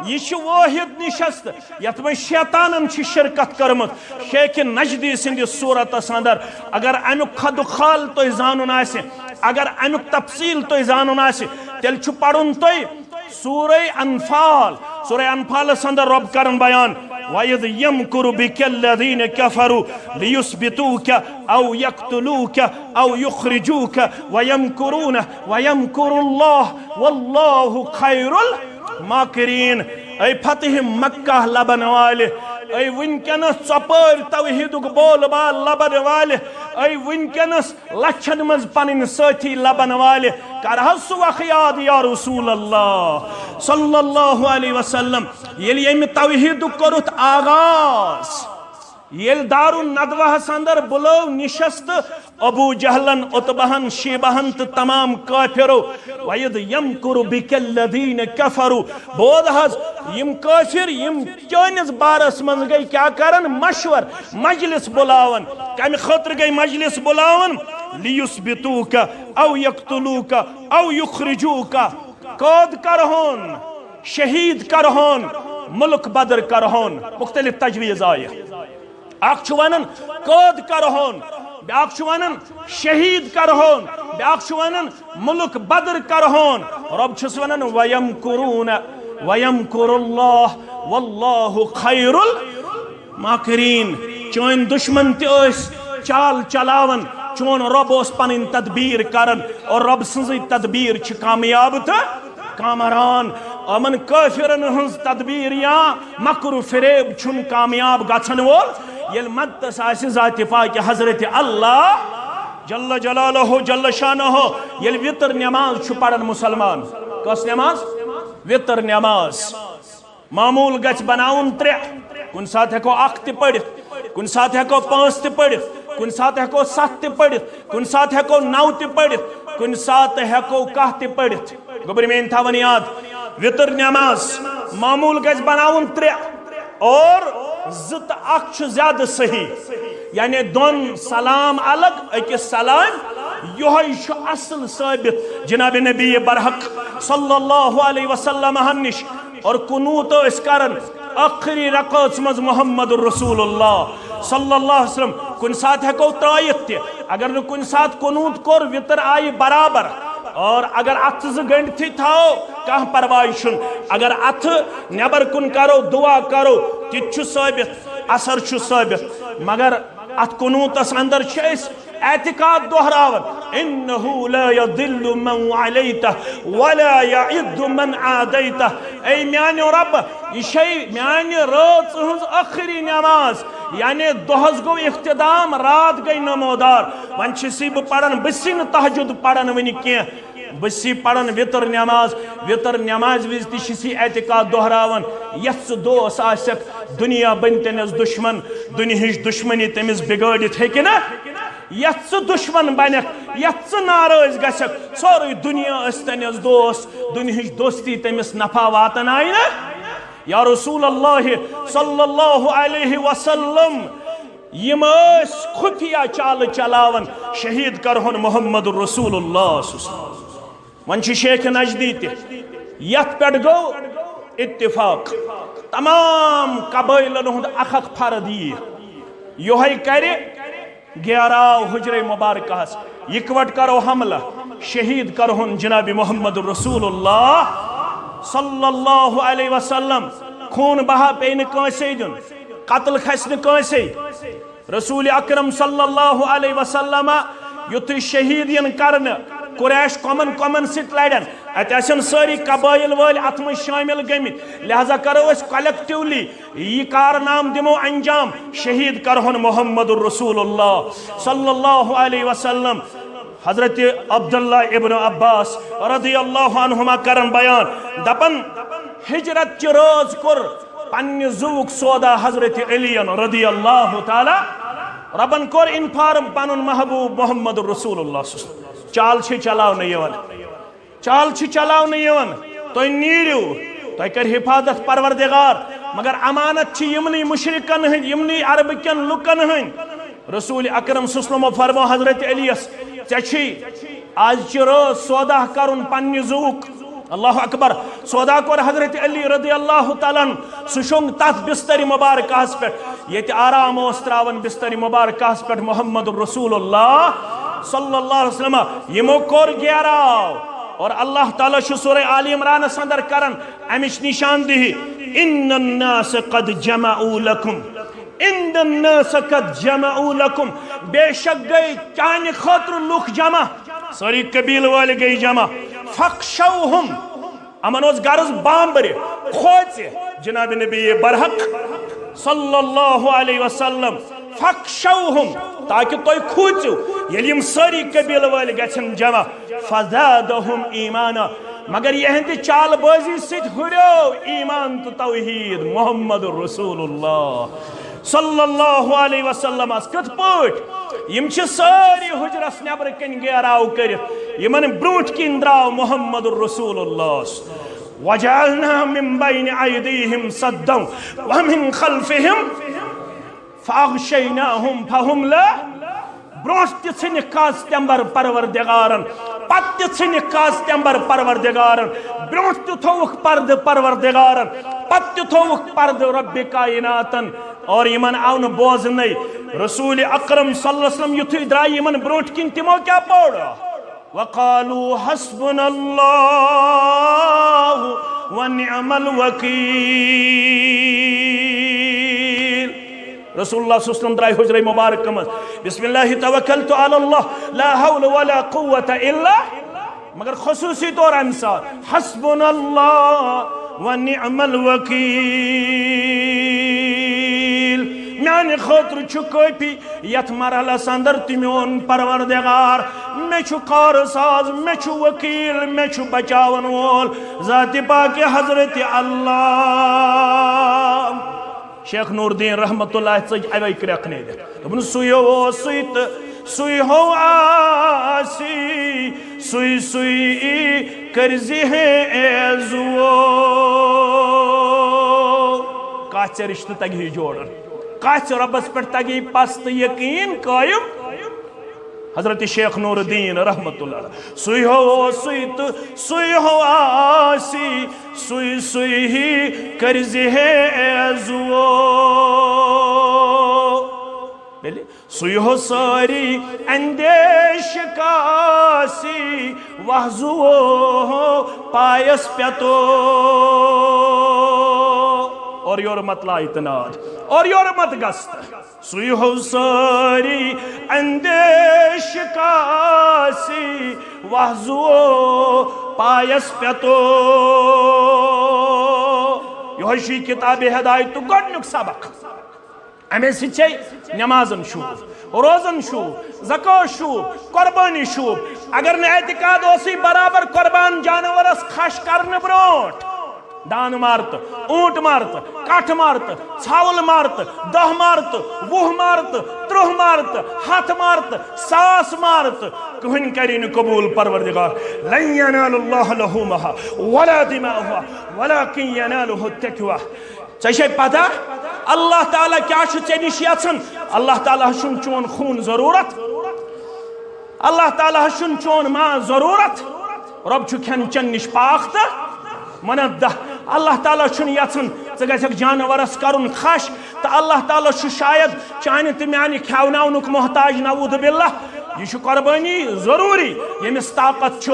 یہِ چھِ وٲحد نشست یتھ منٛز شیطانن چھِ شرکت کٔرمٕژ۔ شیخ نجدی سٕنٛدِس صورتس اندر اگر امیُک خد و خال تۄہہِ زانُن آسہِ، اگر امیُک تفصیل تۄہہِ زانُن آسہِ، تیٚلہِ چھُ پرُن تۄہہِ سورہ انفال۔ سورہ انفالس اندر رب کرن بیان، "وَإِذْ يَمْكُرُ بِكَ الَّذِينَ كَفَرُوا لِيُثْبِتُوكَ أَوْ يَقْتُلُوكَ أَوْ يُخْرِجُوكَ وَيَمْكُرُونَ وَيَمْكُرُ اللَّهُ وَاللَّهُ خَيْرُ الْمَاكِرِينَ"۔ اے فتح مکہ لبن والہِ، اے وٕنکیٚنس ژۄپٲرۍ توحیدُک بول بال لبن والہِ، اے وٕنکیٚنس لچھن منٛز پنٕنۍ سٲتھی لبن والہِ، کر حظ سُہ وق یاد یا رسول اللہ صلی اللہ علیہ وسلم، ییٚلہِ ییٚمہِ توحیدُک کوٚرُتھ آغاز، ییٚلہِ دارالندوہس اندر بُلٲو نشست ابو جہلن، عتبہن، شیبہن تہٕ تمام کٲفرو، "وَإِذْ يَمْكُرُ بِكَ الَّذِينَ كَفَرُوا"، بوز حظ، یِم کٲفر، یِم چٲنِس بارس منٛز گٔے کیٛاہ کرن؟ مشور، مجلس بُلاون۔ کمہِ خٲطرٕ گٔے مجلس بُلاون؟ "لِيُثْبِتُوكَ أَوْ يَقْتُلُوكَ أَوْ يُخْرِجُوكَ"، قٲد کرہون، شہید کرہون، ملک بدر کرہون۔ مختلف تجویز آیہِ۔ اکھ چھُ ونان قٲد کرہون، بیاکھ چھُ ونان شہید کرہون، بیاکھ چھُ ونان ملک بدر کرہون۔ رب چھُس ونان، "وَيَمْكُرُونَ وَيَمْكُرُ اللَّهُ وَاللَّهُ خَيْرُ الْمَاكِرِينَ"۔ چٲنۍ دشمن تہِ ٲسۍ چال چلاوان، چون رب اوس پنٕنۍ تدبیر کران، اور رب سٕنزٕے تدبیر چھِ کامیاب تہٕ کامران۔ یِمن کٲفرن ہٕنٛز تدبیر یا مکر و فریب چھُنہٕ کامیاب گژھن وول، ییٚلہِ مدتس آسہِ ذاتِ پاکہِ حضرت اللہ جل جلالہ جل شانہ، ییٚلہِ وِتر نماز چھُ پران مسلمان۔ کۄس نماز؟ وِتر نماز۔ معمول گژھِ بناوُن ترٛےٚ۔ کُنہِ ساتہٕ ہٮ۪کو اکھ تہِ پٔرِتھ، کُنہِ ساتہٕ ہٮ۪کو پانٛژھ تہِ پٔرِتھ، کُنہِ ساتہٕ ہٮ۪کو ستھ تہِ پٔرِتھ، کُنہِ ساتہٕ ہٮ۪کو نو تہِ پٔرِتھ، کُنہِ ساتہٕ ہٮ۪کو کاہ تہِ پٔرِتھ۔ گوٚبرۍ میٲنۍ تھاوان یاد، وِتر نماز معمول گژھِ بناوُن ترٛےٚ، اور زٕ تہٕ اکھ چھُ زیادٕ صحیح، یعنی دۄن سلام الگ، أکِس سلام۔ یِہوٚے چھُ اصل ثٲبت جناب نبی برحق صلی اللہ علیہ وسلم ہن نِش۔ اور قنوت ٲسۍ کران ٲخری رکعژ منٛز محمد رسول اللہ صلی اللہ علیہ وسلم۔ کُنہِ ساتہٕ ہٮ۪کو ترٲیِتھ تہِ، اگر نہٕ کُنہِ ساتہٕ قنوت کوٚر، وِتر آیہِ برابر۔ اور اگر اتھٕ زٕ گٔنڈتھٕے تھاوو، کانٛہہ پرواے چھُنہٕ۔ اگر اتھٕ نٮ۪بر کُن کرو، دعا کرو، تہِ تہِ چھُ ثٲبت، اثر چھُ ثٲبت۔ مگر اتھ قنوتس اندر چھِ أسۍ اعتقاد دۄہراوان، انہ لا یضل من والیتہ ولا یعز من عادیتہ۔ اے میانیو رب، یہ چھے میانہِ رٲژ ہٕنٛز ٲخری نماز، یعنی دۄہس گوٚو اختتام، رات گٔے نمودار۔ وۄنۍ چھُسی بہٕ پران، بہٕ چھُسی نہٕ تہجد پران وٕنہِ کینٛہہ، بہٕ چھُسی پران وِتر نماز۔ وِتر نمازِ وِزِ تہِ چھُسی اعتقاد دۄہراوان، یتھ ژٕ دوس آسکھ، دُنیا بنہِ تٔمِس دُشمن، دُنیہٕچ دُشمنی تٔمِس بگٲڑِتھ ہیٚکہِ نہٕ۔ یتھ ژٕ دُشمن بنکھ، یتھ ژٕ ناراض گژھکھ، سورُے دُنیا ٲسۍ تٔمِس دوس، دُنیہٕچ دوستی تٔمِس نفع واتناوِ نہٕ۔ یا رسول اللہ صلی اللہ علیہ وسلم، یِم ٲسۍ خفیہ چالہٕ چلاوان، شہید کرہون محمد رسول اللہ صلی اللہ علیہ وسلم۔ وۄنۍ چھُ شیخ نجدی تہِ، یتھ پٮ۪ٹھ گوٚو اتفاق، تمام قبٲیلن ہُنٛد اکھ اکھ فرد یی، یِہوٚے کرِ گیراو حجرے مبارکہس، یکوٹ کرو حملہ، شہید کرہون جناب محمد رسول اللہ صلی اللہ علیہ وسلم۔ خون بہا پیٚیہِ نہٕ کٲنٛسے دیُن، قتل کھسہِ نہٕ کٲنٛسے۔ رسول اکرم صلی اللہ علیہ وسلم یُتھُے شہید یِن کرنہٕ، قریش کۄمن کۄمن سۭتۍ لڑن، اتہِ آسن سٲری قبٲیل وٲلۍ اتھ منٛز شٲمِل گٔمٕتۍ، لہذا کرو أسۍ کلیکٹیولی یہِ کارنامہٕ دِمو انجام، شہید کرہون محمد رسول اللہ صلی اللہ علیہ وسلم۔ حضرت عبداللہ ابن عباس رضی اللہ عنہما کرن بیان، دپن، ہجرت چہِ رٲژ کوٚر پننہِ زُوُک سودا حضرت علی رضی اللہ تعالی۔ ربن کوٚر انفارم پنُن محبوب محمد رسول اللہ صلی اللہ علیہ وسلم۔ چال چھِ چلاونہٕ یِوان، چال چھِ چلاونہٕ یِوان، تُہۍ نیٖرِو، تۄہہِ کرِ حفاظت پروردگار، مگر امانت چھِ یِمنٕے مشرکن ہٕنٛدۍ، یِمنٕے عربہٕ کٮ۪ن لُکن ہٕنٛدۍ۔ رسول اکرم صلی اللہ علیہ وسلم فرمو حضرت علی یس، ژےٚ چھُے آز چہِ رٲژ سودا کرُن پننہِ زُوُک۔ اللہ اکبر۔ سودا کوٚر حضرت علی رضی اللہ تعالیٰ عنہ، سُہ شوٚنٛگ تتھ بستر مبارکہس پٮ۪ٹھ، ییٚتہِ آرام اوس تراوان بستر مبارکہس پٮ۪ٹھ محمد رسول اللہ صلی اللہ علیہ وسلم۔ یِمو کوٚر گیراو۔ اور اللہ تعالیٰ چھُ سورہ آل عمرانس اندر کران امِچ نشاندہی، ان الناس قد جمعوا لکم، ان الناس قد جمعوا لکم، بے شک گٔے چانہِ خٲطرٕ لُکھ جمع، سٲری قبیلہٕ وٲلۍ گٔے جمع۔ فخشوہم، یِمن اوس غرض بامبرِ، کھوژِ جناب نبی برحق صلی اللہ علیہ وسلم۔ فخشوہم، تاکہ تُہۍ کھوژِو، ییٚلہِ یِم سٲری قبیلہٕ وٲلۍ گژھن جمع۔ فزادہم ایمانا، مگر یِہنٛدِ چال بٲزی سۭتۍ ہُریو ایمان تہٕ توحید محمد رسول اللہ صلی اللہ علیہ وسلمس۔ کِتھ پٲٹھۍ؟ یِم چھِ سٲری حجرس نٮ۪برٕ کِنۍ گیراو کٔرِتھ، یِمن برونٛٹھ کِنۍ درٛاو محمد رسول اللہ۔ وجعلنا من بین ایدیہم سدا ومن خلفہم فاغشیناہم فہم لا۔ برونٛٹھ تہِ ژھٕنِکھ کاز تمبر پروردگارن، پتہٕ تہِ ژھٕنِکھ کاز تمبر پروردگارن، برونٛٹھ تہِ تھووُکھ پردٕ پروردگارن، پتہٕ تہِ تھووُکھ پردٕ رب کائناتن، اور یِمن آو نہٕ بوزنَے۔ رسول اکرم صلی اللہ علیہ وسلم یُتھُے درٛاے یِمن برونٛٹھ کِنۍ، تِمو کیٛاہ پوٚر؟ وقالوا حسبنا اللہ ونعم الوکیل۔ رسول اللہ صلی اللہ علیہ وسلم درٛاے حجرے مبارکہ منٛز، بسم اللہ توکلت علی اللہ، لا حول ولا قوت الا، مگر خصوصی طور امہِ ساتہٕ، حسبنا اللہ ونعم الوکیل، میانہِ خٲطرٕ چھُ کٲفی یتھ مرحلس اندر تہِ میون پروردگار، مےٚ چھُ کار ساز، مےٚ چھُ وکیل، مےٚ چھُ بچاون وول ذات پاک حضرت اللہ۔ شیخ نور الدین رحمت اللہ ژٔج اوے کرٛٮ۪کھ نیٖرِتھ۔ دوٚپُن، سُے ہو اوسُے تہٕ سُے ہو آسی، سُے سُے کٔرزِ ہے اے زُوو۔ کَتھ ژےٚ رِشتہٕ تَگہِ ہے جوڑُن؟ کَتھ ژےٚ رۄبَس پٮ۪ٹھ تَگہِ ہے پَژھ تہٕ یقیٖن قٲیِم؟ حضرت شیخ نور الدین رحمت اللہ علیہ، سُے ہو اوسُے تہٕ سُے ہو آسی، سُے سُے ہی کٔرزِ ہے اے زُوو۔ بِلکُل۔ سُے ہو سٲری اندیش کاسی، وہزو ہو پایس پیتو۔ اور یور مطلع اعتناد۔ اور یورٕ مت گژھ تہٕ۔ سُے ہو سٲری اندیش کاسی وحزو پایس پٮ۪تو۔ یِہوٚے چھُ یہِ کتاب ہدایتُک گۄڈٕنیُک سبق۔ اَمے سۭتۍ چھے نمازن شوٗب، روزن شوٗب، زکوٰۃ شوٗب، قربٲنی شوٗب۔ اگر نہٕ اعتقاد اوسُے برابر قربان جانورس خش کرنہٕ برونٛٹھ، دان مار تہٕ، اوٗنٹ مار تہٕ، کٹھ مار تہٕ، ژھاوُل مار تہٕ، دَہ مار تہٕ، وُہ مار تہٕ، ترٕٛہ مار تہٕ، ہَتھ مار تہٕ، ساس مار تہٕ، کٕہٕنۍ کَری نہٕ قبوٗل پروردگار۔ لن ینال اللہ لحومہا ولا دماؤہا ولکن ینالہ التقوی۔ ژےٚ چھے پتہ اللہ تعالیٰ کیٛاہ چھُ ژےٚ نِش یژھان؟ اللہ تعالیٰ ہس چھُنہٕ چون خوٗن ضروٗرت۔ اللہ تعالیٰ ہس چھُنہٕ چون ماز ضروٗرت۔ رۄب چھُ کھٮ۪ن چٮ۪ن نِش پاک تہٕ منزہ۔ اللہ تعالیٰ چھُنہٕ یژھان ژٕ گژھکھ جانورس کرُن خش، تہٕ اللہ تعالیٰ چھُ شاید چانہِ تہٕ میانہِ کھٮ۪وناونُک محتاج، نعوذ باللہ۔ یہِ چھُ قربٲنی ضروٗری، ییٚمِس طاقت چھُ،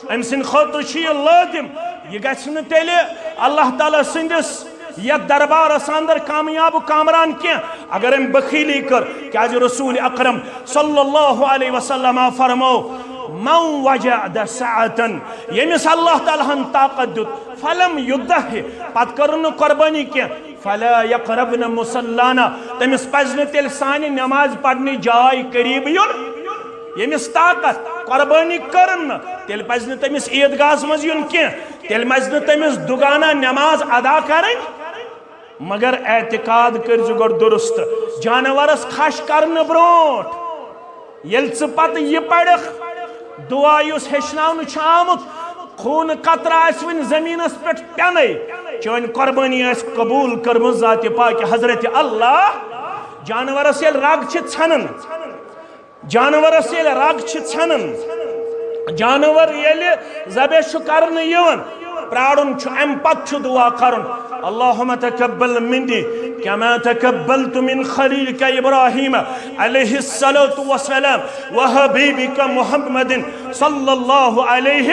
أمۍ سٕنٛدِ خٲطرٕ چھُ یہِ لٲزِم۔ یہِ گژھِ نہٕ تیٚلہِ اللہ تعالیٰ سٕنٛدِس یتھ دربارس اندر کامیاب و کامران کینٛہہ، اگر أمۍ بخیلی کٔر، کیازِ رسول اکرم صلی اللہ علیہ وسلم فرمو، من وجد سعة، ییٚمِس اللہ تعالیٰ ہن طاقت دیُت، فلم یضح، پتہٕ کٔر نہٕ قربٲنی کینٛہہ، فلا یقربن مصلانا، تٔمِس پزِ نہٕ تیٚلہِ سانہِ نماز پرنہِ جاے قریب یُن۔ ییٚمِس طاقت قربٲنی کٔرٕن نہٕ، تیٚلہِ پزِ نہٕ تٔمِس عیٖدگاہس منٛز یُن کینٛہہ، تیٚلہِ پزِ نہٕ تٔمِس دُگانہ نماز ادا کرٕنۍ۔ مگر اعتقاد کٔرۍ زِ گۄڈٕ درست، جانورس خش کرنہٕ برونٛٹھ ییٚلہِ ژٕ پتہٕ یہِ پرکھ، دعا یُس ہیٚچھناونہٕ چھُ آمُت، خوٗنہٕ قطرٕ آسہِ وُنہِ زٔمیٖنَس پٮ۪ٹھ پٮ۪نَے، چٲنۍ قۄربٲنی آسہِ قبوٗل کٔرمٕژ ذاتِ پاکہِ حضرت اللہ۔ جانورَس ییٚلہِ رَگ چھِ ژھٮ۪نان، جانورَس ییٚلہِ رَگ چھِ ژھٮ۪نان، جانور ییٚلہِ ذبح چھُ کرنہٕ یِوان، پرارُن چھُ، امہِ پتہٕ چھُ دعا کرُن، اللہم تقبل منی کما تقبلت من خلیلک ابراہیم علیہ الصلوۃ والسلام وحبیبک محمد صلی اللہ علیہ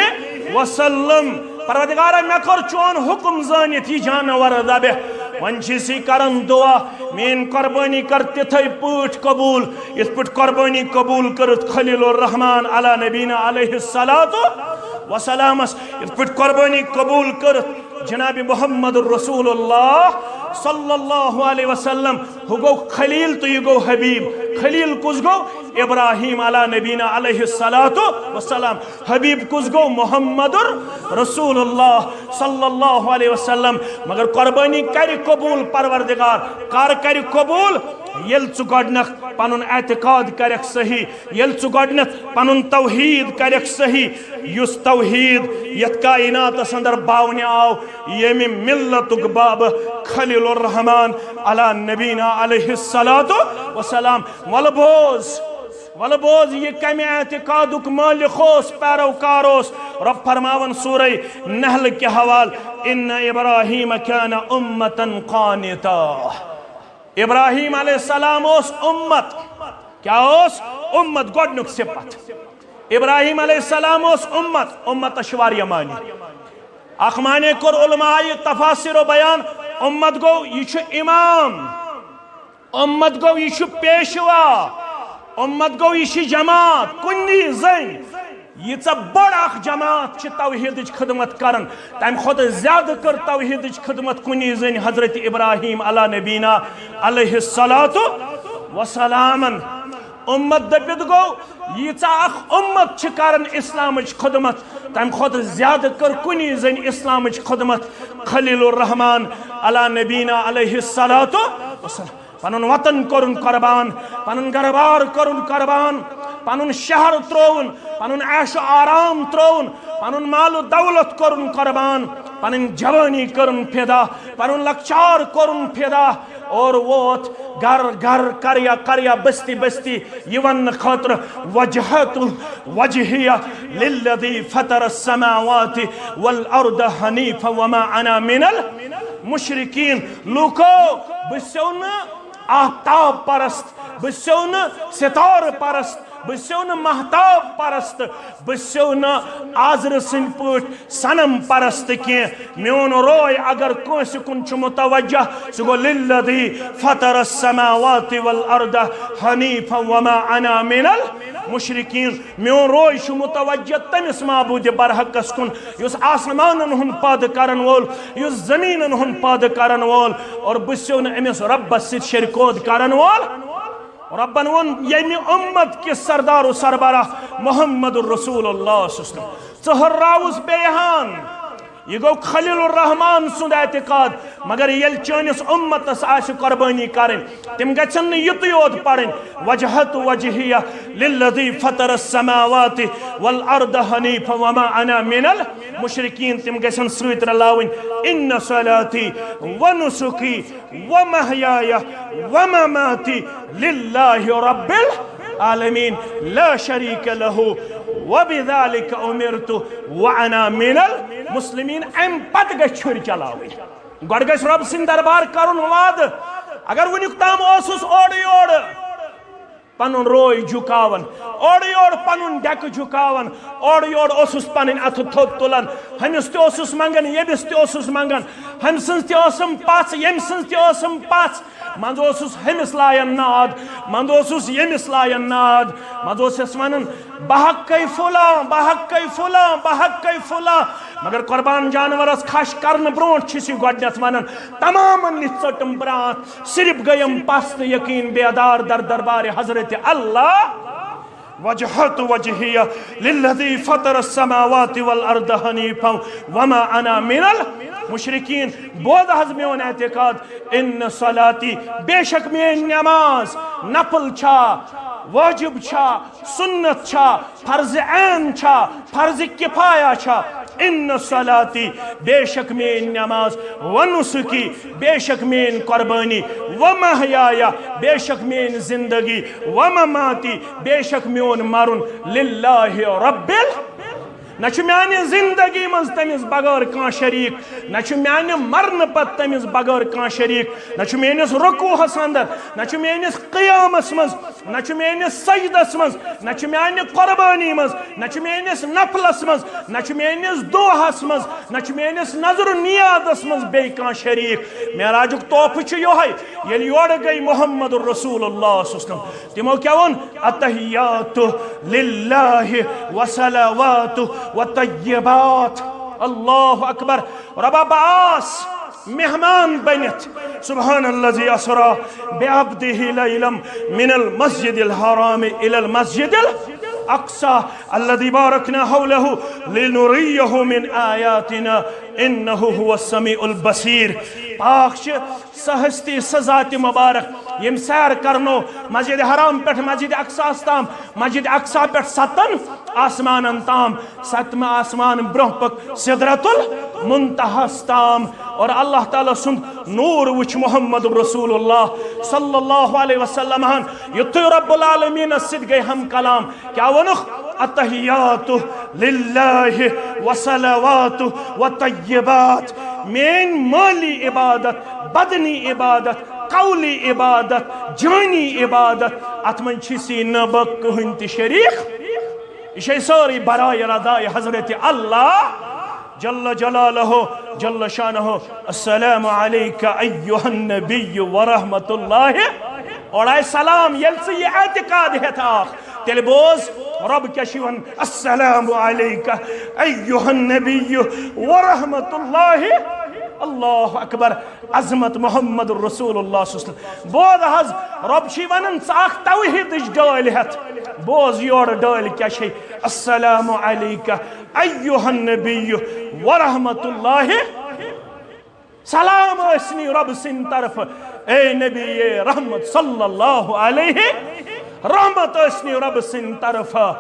وسلم۔ پروردگارا، مےٚ کوٚر چون حکم زٲنِتھ یہِ جانور ذبح۔ وۄنۍ چھِ أسۍ کران دعا، میٲنۍ قربٲنی کر تِتھے پٲٹھۍ قبوٗل، یِتھ پٲٹھۍ قربٲنی قبوٗل کٔرٕتھ خلیل الرحمان علی نبینا علیہ الصلوۃ والسلامس، یِتھ پٲٹھۍ قربٲنی قبوٗل کٔرٕتھ جناب محمد رسول اللہ صلی اللہ علیہ وسلم۔ ہُہ گوٚو خلیل تہٕ یہِ گوٚو حبیب۔ خلیل کُس گوٚو؟ ابراہیم علی نبینا علیہ الصلوۃ والسلام۔ حبیب کُس گوٚو؟ محمد رسول اللہ صلی اللہ علیہ وسلم۔ مگر قربٲنی کرِ قبوٗل پروردگار، کر کرِ قبوٗل؟ ییٚلہِ ژٕ گۄڈٕنیتھ پنُن اعتقاد کرکھ صحیح، ییٚلہِ ژٕ گۄڈٕنیتھ پنُن توحیٖد کرکھ صحیح، یُس توحیٖد یتھ کائناتس اندر باونہِ آو، ییٚمہِ ملتُک بابہٕ خلیل الرحمان علی نبینا علیہ الصلوۃ والسلام۔ وَلہٕ بوز، وَلہٕ بوز، یہِ کمہِ اعتقادُک مٲلِک اوس، پیروکار اوس؟ رۄب فرماوان سورہ نحل کہِ حوالہٕ، ان ابراہیم کان امتا قانتا۔ ابراہیم علیہ السلام اوس امت۔ کیٛاہ اوس؟ امت، گۄڈٕنیُک صفت۔ ابراہیم علیہ السلام اوس امت۔ امتس چھِ واریاہ معنی۔ اکھ معنی کوٚر علماء تفاسیر و بیان، امت گوٚو یہِ چھُ امام، امت گوٚو یہِ چھُ پیشوا، امت گوٚو یہِ چھِ جماعت۔ کُنی زٔنۍ ییٖژاہ بٔڑ اکھ جماعت چھِ توحیدٕچ خدمت کران، تمہِ کھۄتہٕ زیادٕ کٔر توحیدٕچ خدمت کُنی زٔنۍ حضرت ابراہیم علی نبینا علیہ الصلوۃ والسلام۔ امت دٔپِتھ گوٚو، ییٖژاہ اکھ امت چھِ کران اسلامٕچ خدمت، تمہِ کھۄتہٕ زیادٕ کٔر کُنی زٔنۍ اسلامٕچ خدمت خلیل الرحمان علی نبینا علیہ الصلوۃ والسلام۔ پنُن وطن کوٚرُن قربان، پنُن گرٕ بار کوٚرُن قربان، پنُن شہر ترٛووُن، پنُن عیش و آرام ترٛووُن، پنُن مال و دولت کوٚرُن قربان، پنٕنۍ جوٲنی کٔرٕن فدا، پنُن لۄکچار کوٚرُن فدا، اور ووت گرٕ گرٕ، قریہ قریہ، بستی بستی، یہِ وننہٕ خٲطرٕ، وجہت وجہیہ للذی فطر السماوات والارض حنیفا وما انا من المشرکین۔ لوٗکو، بہٕ چھُسو نہٕ آفتاب پرست، بہٕ چھُسو نہٕ ستارٕ پرست، بہٕ چھُسو نہٕ مہتاب پرست، بہٕ چھُسو نہٕ آزرٕ سٕنٛدۍ پٲٹھۍ صنم پرست کینٛہہ۔ میون روے اگر کٲنٛسہِ کُن چھُ متوجہ، سُہ گوٚو للذی فطر السماوات والارض حنیفا وما انا من المشرکین۔ میون روے چھُ متوجہ تٔمِس معبود برحقس کُن، یُس آسمانن ہُنٛد پٲدٕ کرن وول، یُس زمیٖنن ہُنٛد پٲدٕ کرن وول، اور بہٕ چھُسو نہٕ أمِس رۄبس سۭتۍ شرکوت کرن وول۔ رۄبن ووٚن ییٚمہِ اُمت کِس سردار و سربراہ محمد رسول اللہ صلی اللہ علیہ وسلم، ژٕ ہُرراوُس بیٚیہِ ہان۔ یہِ گوٚو خلیل الرحمان سُنٛد اعتقاد، مگر ییٚلہِ چٲنِس اُمتس آسہِ قۄربٲنی کرٕنۍ، تِم گژھن نہٕ یِتُے یوت پرٕنۍ، وجہت وجہیہ للذی فطر السماوات والارض حنیفا وما انا من المشرکین، تِم گژھن سۭتۍ رلاوٕنۍ، ان صلاتی ونسکی ومحیای ومماتی للہ رب العالمین لا شریک لہ وبذالک امرت وانا من المسلمین۔ امہِ پتہٕ گژھِ چھُرۍ چلاوٕنۍ، گۄڈٕ گژھِ رۄب سٕنٛدِ دربار کرُن وعدٕ۔ اگر وُنیُک تام اوسُس اورٕ یورٕ پنُن روے جُکاوان، اورٕ یورٕ پنُن ڈیکہٕ جُکاوان، اورٕ یورٕ اوسُس پنٕنۍ اتھٕ تھوٚد تُلان، ہُمِس تہِ اوسُس منگان، ییٚمِس تہِ اوسُس منگان، ہُمۍ سٕنٛز تہِ ٲسٕم پژھ، ییٚمۍ سٕنٛز تہِ ٲسٕم پژھ، منٛزٕ اوسُس ہُمِس لایان ناد، منٛزٕ اوسُس ییٚمِس لایان ناد، منٛزٕ اوسُس ونان، بہٕ حقے فلاں، بہٕ حقے فلاں، بہٕ حقے فلاں۔ مگر قربان جانورس کھش کرنہٕ برونٛٹھ چھُس یہِ گۄڈنیتھ ونان، تمامن نِش ژٔٹٕم برانٛتھ، صرف گٔیم پست یقین بیدار در دربار حضرت اللہ۔ وجہت وجہیہ للذی فطر السماوات والارض حنیفا وما انا من المشرکین۔ بوز حظ میون اعتقاد، ان صلاتی، بے شک میٲنۍ نماز نفل چھا، واجب چھا، سنت چھا، فرض عین چھا، فرض کفایہ چھا؟ ان صلاتی، بے شک میٲنۍ نماز، و نسکی، بے شک میٲنۍ قربٲنی، و محیایا، بے شک میٲنۍ زندگی، و مماتی، بے شک میون مرُن، للہ رب ال۔ نہ چھُ میانہِ زندگی منٛز تٔمِس بغٲر کانٛہہ شریٖک، نہ چھُ میانہِ مرنہٕ پتہٕ تٔمِس بغٲر کانٛہہ شریٖک، نہ چھُ میٲنِس رکوعس اندر، نہ چھُ میٲنِس قیامس منٛز، نہ چھُ میٲنِس سجدس منٛز، نہ چھُ میانہِ قربٲنی منٛز، نہ چھُ میٲنِس نفلس منٛز، نہ چھُ میٲنِس دُعاہس منٛز، نہ چھُ میٲنِس نظر و نیازس منٛز بیٚیہِ کانٛہہ شریٖک۔ معراجُک تحفہٕ چھُ یِہوٚے، ییٚلہِ یورٕ گٔے محمد رسول اللہ صلی اللہ علیہ وسلم، تِمو کیٛاہ ووٚن؟ التحیات للہ وصلوات وطیبات۔ اللہ اکبر۔ رۄبا، بہٕ آس مہمان بٔنِتھ۔ سبحان الذی اسرا بعبدہ لیلا من المسجد الحرام الی المسجد الاقصی الذی بارکنا حولہ لنریہ من آیاتنا انہ هو السمیع البصیر۔ پاک چھِ سۄ ہستی، سۄ ذات مبارک، ییٚمۍ سیر کرنو مسجد حرام پٮ۪ٹھ مسجد اقصیٰ ہس تام، مسجد اقصیٰ پٮ۪ٹھ ستن آسمانن تام، ستمہٕ آسمان برونٛہہ پوٚک سدرۃ المنتہاہس تام۔ اور اللہ تعالیٰ سُنٛد نور وُچھ محمد رسول اللہ صلی اللہ علیہ وسلم ہن۔ یُتھُے رب العالمینس سۭتۍ گٔے ہم کلام، کیٛاہ ووٚنُکھ؟ التحیات للہ وصلوات وطیبات۔ میٲنۍ مٲلی عبادت، بدنی عبادت، قولی عبادت، جٲنی عبادت، اتھ منٛز چھُسی نہٕ بہٕ کٕہٕنۍ تہِ شریٖک۔ یہِ چھے سٲرٕے برائے رضائے حضرت اللہ جل جلالہ جل شانہ۔ السلام علیک ایھا النبی ورحمۃ اللہ۔ اورے سلام، ییٚلہِ ژٕ یہِ اعتقاد ہٮ۪تھ آکھ، تیٚلہِ بوز رۄب کیٛاہ چھُ وَنان، السلام علیک ایھا النبی ورحمۃ اللہ۔ اللہ اکبر۔ عظمت محمد رسول اللہ صلی اللہ علیہ وسلم۔ بوز حظ، رۄب چھُے وَنان، ژٕ اکھ توحیدٕچ ڈٲلۍ ہٮ۪تھ۔ بوز یورٕ ڈٲلۍ کیٛاہ چھے۔ السلام علیک ایھا النبی ورحمۃ اللہ۔ سلام ٲسنی رۄب سٕنٛدِ طرفہٕ، اے نبی رحمت صلی اللہ علیہ۔ رحمت ٲسنی رۄب سٕنٛدِ طرفہٕ،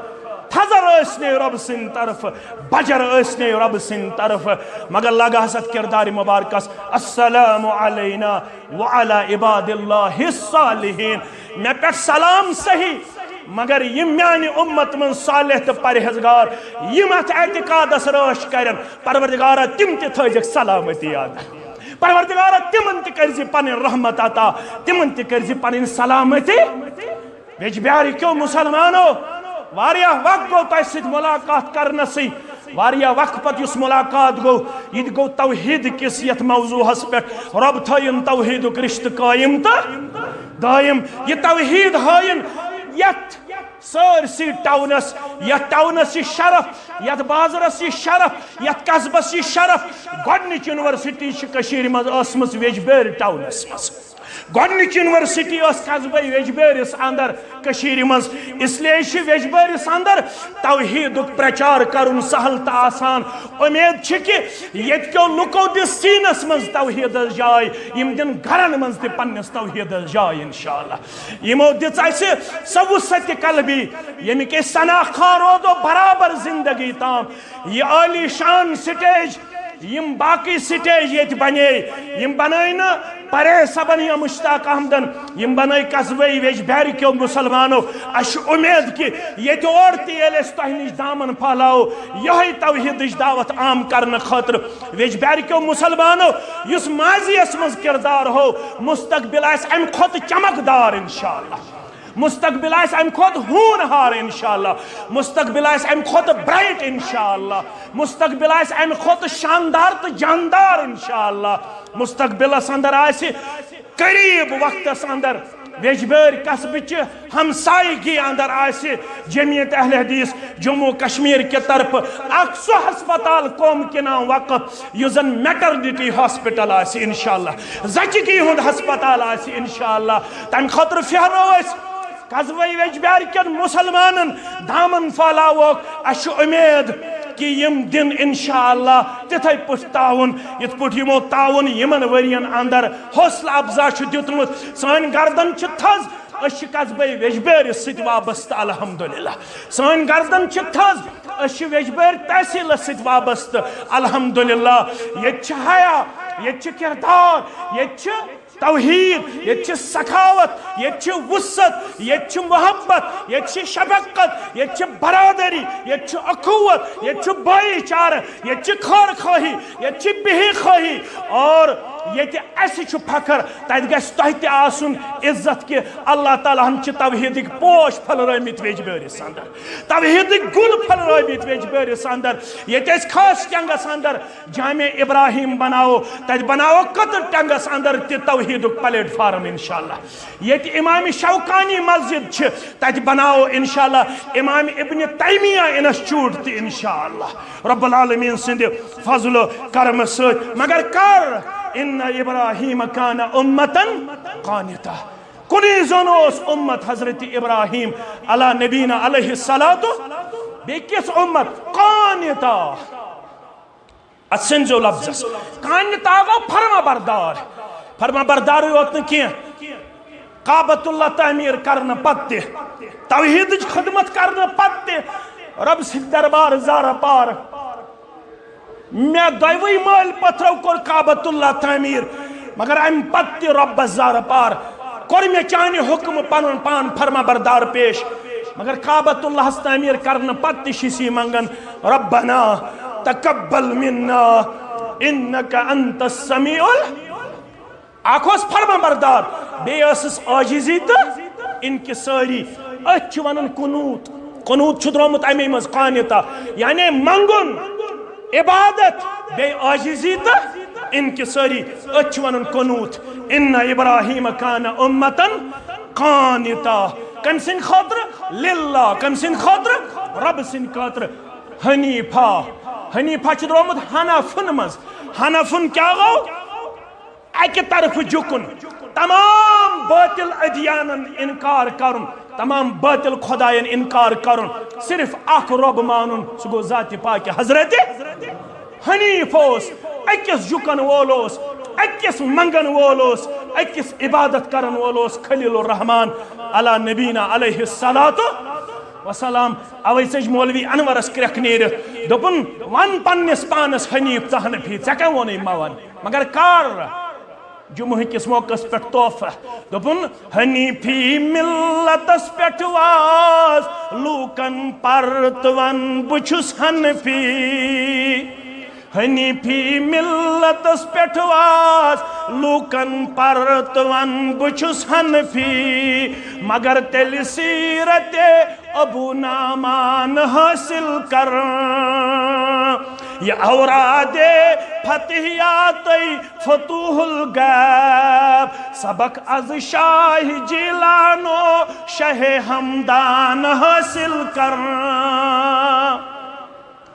تھزر ٲسنی رۄب سٕنٛدِ طرفہٕ، بجر ٲسنی رۄب سٕنٛدِ طرفہٕ۔ مگر لگہس اتھ کردارِ مبارکس، السلام علینا وعلی عباد اللہ الصالحین۔ مےٚ پٮ۪ٹھ سلام صحیح، مگر یِم میانہِ اُمت منٛز صالح تہٕ پرہیزگار، یِم اتھ اعتقادس رٲچھ کرن، پروردگارا، تِم تہِ تھٲیزٮ۪کھ سلامتی یاد۔ پروردگارا، تِمن تہِ کٔرزِ پنٕنۍ رحمت عطا، تِمن تہِ کٔرزِ پنٕنۍ سلامتی۔ ویجبیارِ کیو مسلمانو، واریاہ وقت گوٚو تۄہہِ سۭتۍ ملاقات کرنسٕے۔ واریاہ وقت پتہٕ یُس ملاقات گوٚو، یہِ تہِ گوٚو توحید کِس یتھ موضوعس پٮ۪ٹھ۔ رۄب تھٲیِن توحیدُک رشتہٕ قٲیِم تہٕ دٲیِم۔ یہِ توحید ہٲیِن یتھ سٲرسٕے ٹاونس، یتھ ٹاونس یہِ شرف، یتھ بازرس یہِ شرف، یتھ قصبس یہِ شرف۔ گۄڈنِچ یونیورسٹی چھِ کٔشیٖرِ منٛز ٲسمٕژ ویجبیارِ ٹاونس منٛز۔ گۄڈنِچ یونیورسٹی ٲس قصبے ویجبیٲرِس اندر، کٔشیٖرِ منٛز۔ اس لیے چھِ ویجبیٲرِس اندر توحیدُک پرچار کرُن سہل تہٕ آسان۔ اُمید چھِ کہِ ییٚتہِ کیو لُکو دِژ سیٖنس منٛز توحیدس جاے، یِم دِن گرن منٛز تہِ پننِس توحیدس جاے انشاءاللہ۔ یِمو دِژ اسہِ سۄ وسعت قلبی، ییٚمہِ کہِ سنا خان روزو برابر زندگی تام۔ یہِ عالی شان سٹیج، یِم باقٕے سٹیج ییٚتہِ بنے، یِم بنٲے نہٕ پرے صٲبن یا مشتاق احمدن، یِم بنٲے قصبے ویجبیارِ کیو مسلمانو۔ اسہِ چھِ اُمید کہِ ییٚتہِ اورٕ تہِ ییٚلہِ أسۍ تۄہہِ نِش دامن پھہلاوو، یِہوٚے توحیدٕچ دعوت عام کرنہٕ خٲطرٕ۔ ویجبیارِ کیو مسلمانو، یُس ماضیَس منٛز کردار ہوو، مستقبل آسہِ امہِ کھۄتہٕ چمکدار انشاءاللہ۔ مستقبل آسہِ امہِ کھۄتہٕ ہونہار انشاءاللہ۔ مستقبل آسہِ امہِ کھۄتہٕ برائٹ انشاءاللہ۔ مستقبل آسہِ امہِ کھۄتہٕ شاندار تہٕ جاندار انشاءاللہ۔ مستقبلس اندر آسہِ قریب وقتس اندر ویجبیارِ قصبہٕ چہِ ہمسایگی اندر آسہِ جمعیت اہل حدیث جموں کشمیر کہِ طرفہٕ اکھ سُہ ہسپتال قوم کے نام وقف، یُس زن میٹرنٹی ہاسپٹل آسہِ انشاءاللہ، زچگی ہُنٛد ہسپتال آسہِ انشاءاللہ۔ تمہِ خٲطرٕ پھیرو أسۍ قصبے ویجبیارِ کٮ۪ن مسلمانن دامن پھہلاووکھ۔ اسہِ چھِ اُمید کہِ یِم دِن انشاءاللہ تِتھے پٲٹھۍ تعاوُن، یِتھ پٲٹھۍ یِمو تعاوُن یِمن ؤرین اندر حوصلہٕ افزا چھُ دیُتمُت۔ سٲنۍ گردن چھِ تھٔز، أسۍ چھِ قصبے ویجبیٲرِس سۭتۍ وابستہٕ الحمدللہ۔ سٲنۍ گردن چھِ تھٔز، أسۍ چھِ ویجبیارِ تحصیلس سۭتۍ وابستہٕ الحمدللہ۔ ییٚتہِ چھِ حیا، ییٚتہِ چھِ کردار، ییٚتہِ چھِ توحید، ییٚتہِ چھِ سخاوت، ییٚتہِ چھِ وسعت، ییٚتہِ چھِ محبت، ییٚتہِ چھِ شفقت، ییٚتہِ چھِ برادری، ییٚتہِ چھِ اخوت، ییٚتہِ چھُ بھائی چارٕ، ییٚتہِ چھِ خٲر خواہی، ییٚتہِ چھِ بہی خواہی۔ اور ییٚتہِ اسہِ چھُ فخر، تتہِ گژھِ تۄہہِ تہِ آسُن عزت کہِ اللہ تعالیٰ ہن چھِ توحیدٕکۍ پوش پھٔلرٲومٕتۍ ویجبیٲرِس اندر، توحیدٕکۍ گُل پھٔلرٲومٕتۍ ویجبیٲرِس اندر۔ ییٚتہِ أسۍ خاص ٹینگس اندر جامع ابراہیم بناوو، تتہِ بناوو کٔدٕر ٹینگس اندر تہِ توحیدُک پلیٹ فارم انشاءاللہ۔ ییٚتہِ امام شوکانی مسجد چھِ، تتہِ بناوو انشاءاللہ امام ابن تیمیہ انسٹیٹیوٹ تہِ انشاءاللہ رب العالمین سٕنٛدِ فضل و کرم سۭتۍ۔ مگر کر؟ ان ابراہیم کان امتن قانتا۔ کُنُے زوٚن اوس امت حضرت ابراہیم علی نبینا علیہ الصلوۃ، بیٚیہِ کِژھ امت؟ قانتا۔ اتھ سنزو لفظس قانتا گوٚو فرما بردار۔ فرما بردارٕے یوت نہٕ کینٛہہ، کعبۃ اللہ تعمیٖر کرنہٕ پتہٕ تہِ، توحیدٕچ خدمت کرنہٕ پتہٕ تہِ، رۄب سٕنٛدِ دربار زارٕ پار۔ مےٚ دۄیوٕے مٲلۍ پٔتھرو کوٚر کعبۃ اللہ تعمیٖر، مگر امہِ پتہٕ تہِ رۄبس زارٕ پار۔ کوٚر مےٚ چانہِ حُکمہٕ پنُن پان فرما بردار پیش، مگر کعبۃ اللہس تعمیٖر کرنہٕ پتہٕ تہِ چھِ أسۍ یی منگان، ربنا تقبل منا انک انت السمیع ال-، اکھ اوس فرما بردار، بیٚیہِ ٲسٕس عاجزی تہٕ انکسٲری۔ أتھۍ چھِ ونان قنوت۔ قنوت چھُ درٛامُت اَمے منٛز، قانتا، یعنی منٛگُن، عبادت، بیٚیہِ عاجزی تہٕ انکسٲری۔ أتھۍ چھِ ونان قنوت۔ ان ابراہیم کان امتن قانتا۔ کٔمۍ سٕنٛدِ خٲطرٕ؟ للہ۔ کٔمۍ سٕنٛدِ خٲطرٕ؟ رۄب سٕنٛدِ خٲطرٕ۔ حنیفا۔ حنیفا چھُ درٛامُت حنفن منٛز۔ حنفن کیٛاہ گوٚو؟ اکہِ طرفہٕ جُکُن، تمام باطل ادیانن انکار کرُن، تمام باطل خداین انکار کرُن، صرف اکھ رۄب مانُن، سُہ گوٚو ذاتِ پاکہِ حضرت حنیف اوس، أکِس جُکن وول اوس، أکِس منگن وول اوس، أکِس عبادت کرن وول اوس خلیل الرحمان علی نبینا علیہ الصلوۃ والسلام۔ اوے ژٔج مولوی انورس کرٛکھ نیٖرِتھ، دوٚپُن، "ون پننِس پانس حنیف تہٕ حنفی، ژےٚ کٔمۍ ووٚنُے مہ ون؟" مگر کر؟ جمعہ کِس موقعس پٮ۪ٹھ تحفہ۔ دوٚپُن، "حنیفی ملتس پٮ۪ٹھ واز لوٗکن پر تہٕ ون بہٕ چھُس حنفی۔" حنیفی ملتس پٮ۪ٹھ واز لوٗکن پرتوان، بہٕ چھُس حنفی، مگر تیٚلہِ سیرت ابو نعمان حٲصِل کران۔ یہِ اوراد فتحیاتٕے فتوح الغیب، سبق از شاہ جیلانو شاہ ہمدان حٲصِل کران۔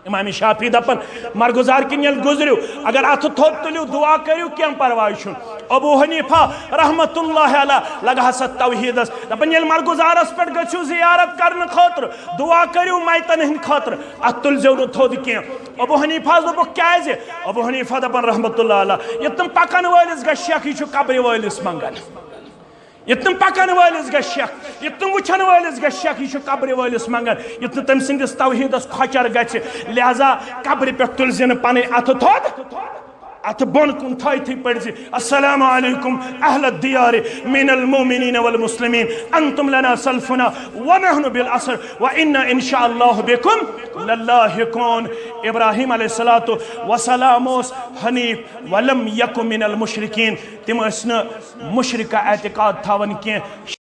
امام شافعی دپان، مرگزار کِنۍ ییٚلہِ گُزریو، اگر اتھٕ تھوٚد تُلِو، دعا کٔرِو، کینٛہہ پرواے چھُنہٕ۔ ابو حنیفہ رحمت اللہ علیہ لگہٕ ہا سا توحیدس، دپان، ییٚلہِ مرگزارس پٮ۪ٹھ گٔژھِو زیارت کرنہٕ خٲطرٕ، دعا کٔرِو میتن ہٕنٛدِ خٲطرٕ، اتھ تُلزیو نہٕ تھوٚد کینٛہہ۔ ابو حنیفہ ہس دوٚپُکھ، کیازِ؟ ابو حنیفہ دپان رحمت اللہ علیہ، یہِ تِم پکن وٲلِس گژھِ شک، یہِ چھُ قبرِ وٲلِس منگان۔ یہِ تِم پکن وٲلِس گژھِ شک، یہِ تِم وٕچھن وٲلِس گژھِ شک، یہِ چھُ قبرِ وٲلِس منگان، یہِ تِم تٔمۍ سٕنٛدِس توحیٖدس کھۄچر گژھِ۔ لہذا قبرِ پٮ۪ٹھ تُلۍ زِ نہٕ پنٕنۍ اتھٕ تھوٚد، اتھٕ بۄن کُن تھٲوتھٕے پٔرۍ زِ، السلام علیکم اہل الدیار من المؤمنین والمسلمین، انتم لنا سلفنا ونحن بالعصر وانا ان شاء اللہ بكم للاحقون۔ ابراہیم علیہ الصلوۃ والسلام اوس حنیف، ولم یک من المشرکین، تِم ٲسۍ نہٕ مشرکہ اعتقاد تھاوان کینٛہہ۔